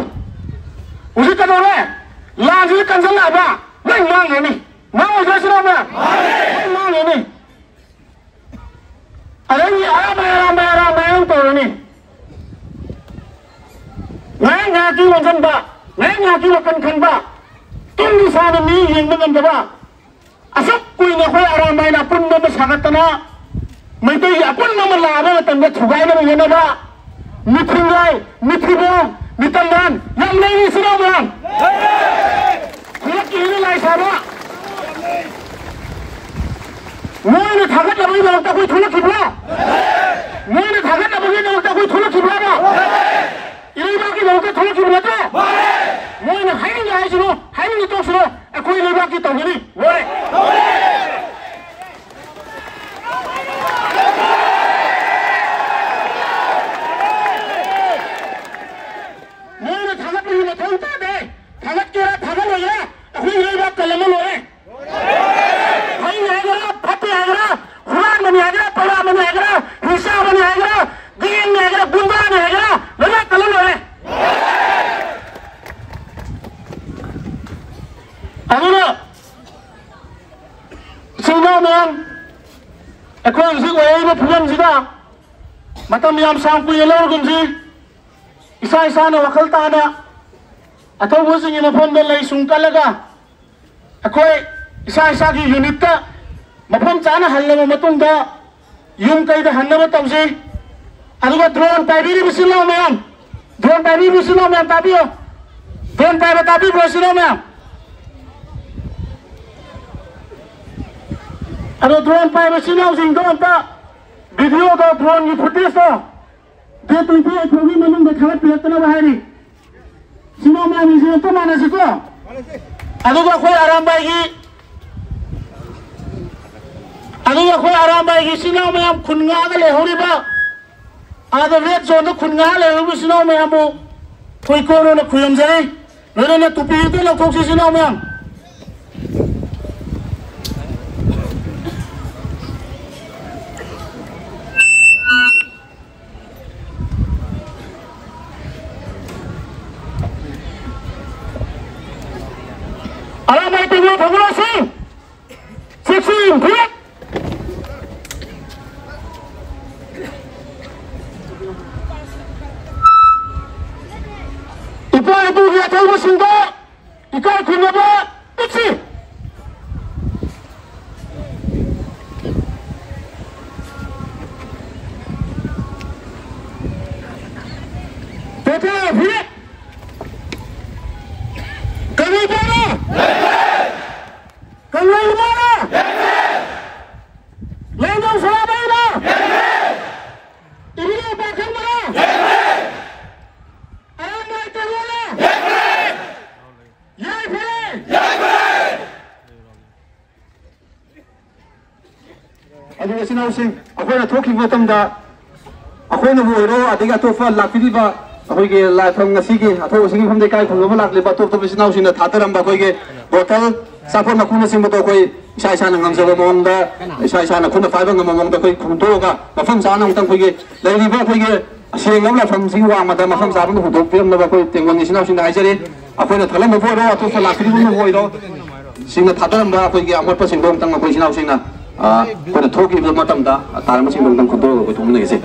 ꯍꯧꯖꯤꯛ ꯀꯩꯗꯧꯔꯦ? ꯂꯥꯟꯁꯤꯅ ꯀꯟꯁꯤꯜꯂꯛꯑꯕ ꯂꯣꯏ ꯃꯥꯡꯉꯅꯤ꯫ ꯃꯥꯡꯉꯣꯏꯗ꯭ꯔꯥ ꯁꯤꯅꯣ ꯃꯌꯥꯝ? ꯂꯣꯏ ꯃꯥꯡꯉꯅꯤ꯫ ꯑꯗꯒꯤ ꯑꯔꯥꯝꯕꯥꯏ, ꯑꯔꯥꯝꯕꯥꯏ, ꯑꯔꯥꯝꯕꯥꯏ ꯑꯗꯨꯝ ꯇꯧꯔꯅꯤ꯫ ꯉꯥꯏꯍꯥꯛ ꯉꯥꯏꯍꯥꯛꯀꯤ ꯑꯣꯟꯁꯤꯟꯕ, ꯉꯥꯏꯍꯥꯛ ꯉꯥꯏꯍꯥꯛꯀꯤ ꯋꯥꯈꯜ ꯈꯟꯕ, ꯇꯨꯝꯅ ꯁꯥꯅ ꯃꯤ ꯌꯦꯡꯕ ꯉꯝꯗꯕ, ꯑꯁꯨꯛ ꯀꯨꯏꯅ ꯑꯩꯈꯣꯏ ꯑꯔꯥꯝꯕꯥꯏꯅ ꯑꯄꯨꯟꯕ ꯑꯃ ꯁꯥꯒꯠꯇꯅ ꯃꯩꯇꯩꯒꯤ ꯑꯄꯨꯟꯕ ꯑꯃ ꯂꯥꯛꯑꯕ ꯃꯇꯝꯗ ꯊꯨꯒꯥꯏꯅꯕ ꯍꯣꯠꯅꯕ, ꯃꯤꯊꯤꯡꯒꯥꯏ, ꯃꯤꯊꯤꯕꯣꯡ, ꯃꯤꯇꯝꯕꯥꯟ ꯌꯥꯝ ꯂꯩꯔꯤ ꯁꯤꯔꯣ ꯃꯌꯥꯝ? ꯈꯨꯂꯛꯀꯤ ꯍꯤꯗ ꯂꯥꯏ ꯁꯥꯕ꯫ ꯃꯣꯏꯅ ꯊꯥꯒꯠꯅꯕꯒꯤꯗꯃꯛꯇ ꯑꯩꯈꯣꯏ ꯊꯣꯛꯂꯛꯈꯤꯕ꯭ꯔꯣ? ꯃꯣꯏꯅ ꯊꯥꯒꯠꯅꯕꯒꯤꯗꯃꯛꯇ ꯑꯩꯈꯣꯏ ꯊꯣꯛꯂꯛꯈꯤꯕ꯭ꯔꯣ? ꯏꯔꯩꯕꯥꯛꯀꯤꯗꯃꯛꯇ ꯊꯣꯛꯂꯛꯈꯤꯕ ꯅꯠꯇ꯭ꯔꯣ? ꯃꯣꯏꯅ ꯍꯥꯏꯅꯤꯡꯉꯦ ꯍꯥꯏꯁꯤꯅꯣ, ꯍꯥꯏꯅꯤꯡꯉꯦ ꯇꯣꯛꯁꯤꯅꯣ, ꯑꯩꯈꯣꯏ ꯂꯩꯕꯥꯛꯀꯤ ꯇꯧꯒꯅꯤ꯫ ꯂꯣꯏꯔꯦ꯫ ꯃꯣꯏꯅ ꯊꯥꯒꯠꯄꯒꯤ ꯃꯊꯧ ꯇꯥꯗꯦ꯫ ꯊꯥꯒꯠꯀꯦꯔꯥ ꯊꯥꯒꯠꯂꯣꯏꯒꯦꯔꯥ ꯑꯩꯈꯣꯏ ꯂꯩꯕꯥꯛ ꯀꯜꯂꯝꯃ ꯂꯣꯏꯔꯦ꯫ ꯐꯩ ꯍꯥꯏꯒꯦꯔꯥ, ꯐꯠꯇꯦ ꯍꯥꯏꯒꯦꯔꯥ, ꯍꯨꯔꯥꯟꯕꯅꯤ ꯍꯥꯏꯒꯦꯔꯥ, ꯄꯩꯔꯥꯕꯅꯤ ꯍꯥꯏꯒꯦꯔꯥ, ꯍꯤꯡꯆꯥꯕꯅꯤ ꯍꯥꯏꯒꯦꯔꯥ, ꯒꯦꯡꯅꯤ ꯍꯥꯏꯒꯦꯔꯥ, ꯒꯨꯟꯗꯥꯅꯤ ꯍꯥꯏꯒꯦꯔꯥ, ꯂꯩꯕꯥꯛ ꯀꯜꯂ ꯂꯣꯏꯔꯦ꯫ ꯑꯗꯨꯅ ꯏꯆꯤꯜ ꯏꯅꯥꯎ ꯃꯌꯥꯝ, ꯑꯩꯈꯣꯏ ꯍꯧꯖꯤꯛ ꯑꯣꯏꯔꯤꯕ ꯐꯤꯕꯝꯁꯤꯗ ꯃꯇꯝ ꯌꯥꯝ ꯁꯥꯡ ꯀꯨꯏꯅ ꯂꯧꯔꯒꯨꯝꯁꯤ꯫ ꯏꯁꯥ ꯏꯁꯥꯅ ꯋꯥꯈꯜ ꯇꯥꯅ ꯑꯊꯧꯕꯁꯤꯡꯒꯤ ꯃꯐꯝꯗ ꯂꯩ ꯁꯨꯡ ꯀꯠꯂꯒ ꯑꯩꯈꯣꯏ ꯏꯁꯥ ꯏꯁꯥꯒꯤ ꯌꯨꯅꯤꯠꯇ ꯃꯐꯝ ꯆꯥꯅ ꯍꯜꯂꯕ ꯃꯇꯨꯡꯗ ꯌꯨꯝ ꯀꯩꯗ ꯍꯟꯅꯕ ꯇꯧꯁꯤ꯫ ꯑꯗꯨꯒ ꯗ꯭ꯔꯣꯟ ꯄꯥꯏꯕꯤꯔꯤꯕ ꯏꯆꯤꯜ ꯏꯅꯥꯎ ꯃꯌꯥꯝ, ꯗ꯭ꯔꯣꯟ ꯄꯥꯏꯕꯤꯔꯤꯕ ꯏꯆꯤꯜ ꯏꯅꯥꯎ ꯃꯌꯥꯝ ꯇꯥꯕꯤꯌꯨ꯫ ꯗ꯭ꯔꯣꯟ ꯄꯥꯏꯕ ꯇꯥꯕꯤꯕ꯭ꯔꯣ ꯏꯆꯤꯜ ꯏꯅꯥꯎ ꯃꯌꯥꯝ? ꯑꯗꯣ ꯗ꯭ꯔꯣꯟ ꯄꯥꯏꯕ ꯏꯆꯤꯜ ꯏꯅꯥꯎꯁꯤꯡꯗꯣ ꯑꯝꯇ ꯚꯤꯗꯤꯑꯣꯗꯣ, ꯗ꯭ꯔꯣꯟꯒꯤ ꯐꯨꯇꯦꯖꯇꯣ ꯗꯦꯠ ꯇ꯭ꯋꯦꯟꯇꯤ ꯑꯩꯠ ꯐꯥꯎꯒꯤ ꯃꯅꯨꯡꯗ ꯊꯥꯒꯠꯄꯤꯔꯛꯇꯅꯕ ꯍꯥꯏꯔꯤ꯫ ꯏꯆꯤꯟ ꯏꯅꯥꯎ ꯃꯌꯥꯝꯁꯤꯡꯁꯦ ꯑꯝꯇ ꯃꯥꯟꯅꯁꯤꯀꯣ꯫ ꯑꯗꯨꯒ ꯑꯩꯈꯣꯏ ꯑꯔꯥꯝꯕꯥꯏꯒꯤ, ꯑꯗꯨꯒ ꯑꯩꯈꯣꯏ ꯑꯔꯥꯝꯕꯥꯏꯒꯤ ꯏꯆꯤꯟ ꯏꯅꯥꯎ ꯃꯌꯥꯝ ꯈꯨꯟ ꯉꯥꯛꯑꯒ ꯂꯩꯍꯧꯔꯤꯕ, ꯑꯥꯗ ꯔꯦꯗ ꯖꯣꯟꯗ ꯈꯨꯟ ꯉꯥꯛꯑ ꯂꯩꯍꯧꯔꯤꯕ ꯏꯆꯤꯟ ꯏꯅꯥꯎ ꯃꯌꯥꯝꯕꯨ ꯑꯩꯈꯣꯏ ꯀꯣꯟ ꯑꯣꯏꯅ ꯈꯨꯔꯨꯝꯖꯔꯤ꯫ ꯂꯣꯏꯅꯅ ꯇꯨꯄꯤ ꯑꯗꯨ ꯂꯧꯊꯣꯛꯁꯤ ꯏꯆꯤꯟ ꯏꯅꯥꯎ ꯃꯌꯥꯝ꯫ ꯑꯔꯥꯝꯕꯥꯏ ꯇꯦꯡꯒꯣꯜ ꯐꯥꯎꯒꯠꯂꯁꯤ꯫ Sixteen feet. ꯏꯄꯥ ꯏꯄꯨꯒꯤ ꯑꯊꯧꯕꯁꯤꯡꯗ ꯏꯀꯥꯏ ꯈꯨꯝꯅꯕ ꯎꯠꯁꯤ꯫ ꯇꯦꯇꯦ ꯐꯤꯠ꯫ ꯀꯪꯂꯩ ꯄꯥꯎꯅ! ꯀꯪꯂꯩ ꯏꯃꯥꯅ! ꯂꯥꯏꯅꯤꯡꯊꯧ ꯁꯅꯥꯃꯍꯤꯅ! ꯏꯕꯨꯙꯧ ꯄꯥꯈꯪꯕꯅ! ꯑꯔꯥꯝꯕꯥꯏ ꯇꯦꯡꯒꯣꯜꯅ! ꯌꯥꯏꯐꯔꯦ! ꯑꯗꯨꯒ ꯏꯆꯤꯟ ꯏꯅꯥꯎꯁꯤꯡ, ꯑꯩꯈꯣꯏꯅ ꯊꯣꯛꯈꯤꯕ ꯃꯇꯝꯗ ꯑꯩꯈꯣꯏꯅꯕꯨ ꯑꯣꯏꯔꯣ, ꯑꯗꯒꯤ ꯑꯇꯣꯞꯄ ꯂꯥꯛꯄꯤꯔꯤꯕ ꯑꯩꯈꯣꯏꯒꯤ ꯂꯥꯏꯐꯝ ꯉꯁꯤꯒꯤ ꯑꯊꯧꯕꯁꯤꯡꯒꯤ ꯃꯐꯝꯗ ꯏꯀꯥꯏ ꯈꯨꯝꯅꯕ ꯂꯥꯛꯂꯤꯕ ꯑꯇꯣꯞ ꯑꯇꯣꯞꯄ ꯏꯆꯤꯟ ꯏꯅꯥꯎꯁꯤꯡꯅ ꯊꯥꯗꯔꯝꯕ ꯑꯩꯈꯣꯏꯒꯤ ꯕꯣꯇꯜ, ꯆꯥꯐꯝ ꯃꯈꯨꯝꯅꯆꯤꯡꯕꯗꯣ ꯑꯩꯈꯣꯏ ꯏꯁꯥ ꯏꯁꯥꯅ ꯉꯝꯖꯕ ꯃꯑꯣꯡꯗ, ꯏꯁꯥ ꯏꯁꯥꯅ ꯈꯨꯠꯅ ꯄꯥꯏꯕ ꯉꯝꯕ ꯃꯑꯣꯡꯗ ꯑꯩꯈꯣꯏ ꯍꯨꯟꯗꯣꯛꯑꯒ ꯃꯐꯝ ꯆꯥꯅ ꯑꯃꯨꯛꯇꯪ ꯑꯩꯈꯣꯏꯒꯤ ꯂꯩꯔꯤꯕ ꯑꯩꯈꯣꯏꯒꯤ ꯑꯁꯦꯡꯕ ꯂꯥꯏꯐꯝꯁꯤꯒꯤ ꯋꯥꯡꯃꯗ ꯃꯐꯝ ꯆꯥꯕ ꯑꯃ ꯍꯨꯟꯗꯣꯛꯄꯤꯔꯝꯅꯕ ꯑꯩꯈꯣꯏ ꯇꯦꯡꯒꯣꯜꯒꯤ ꯏꯆꯤꯟ ꯏꯅꯥꯎꯁꯤꯡꯗ ꯍꯥꯏꯖꯔꯤ꯫ ꯑꯩꯈꯣꯏꯅ ꯊꯥꯒꯠꯂꯝꯕꯕꯨ ꯑꯣꯏꯔꯣ, ꯑꯇꯣꯞꯄ ꯂꯥꯛꯄꯤꯔꯤꯕꯅꯕꯨ ꯑꯣꯏꯔꯣ, ꯁꯤꯡꯅ ꯊꯥꯗꯔꯝꯕ ꯑꯩꯈꯣꯏꯒꯤ ꯑꯃꯣꯠꯄꯁꯤꯡꯗꯣ ꯑꯃꯨꯛꯇꯪ ꯑꯩꯈꯣꯏ ꯏꯆꯤꯟ ꯏꯅꯥꯎꯁꯤꯡꯅ, ꯑ, ꯑꯩꯈꯣꯏꯅ ꯊꯣꯛꯈꯤꯕ ꯃꯇꯝꯗ ꯇꯥꯔꯝꯕꯁꯤꯡꯗꯣ ꯑꯃꯨꯛꯇꯪ ꯈꯨꯟꯇꯣꯛꯑꯒ ꯑꯩꯈꯣꯏ ꯊꯣꯛꯃꯤꯟꯅꯒꯦꯁꯦ꯫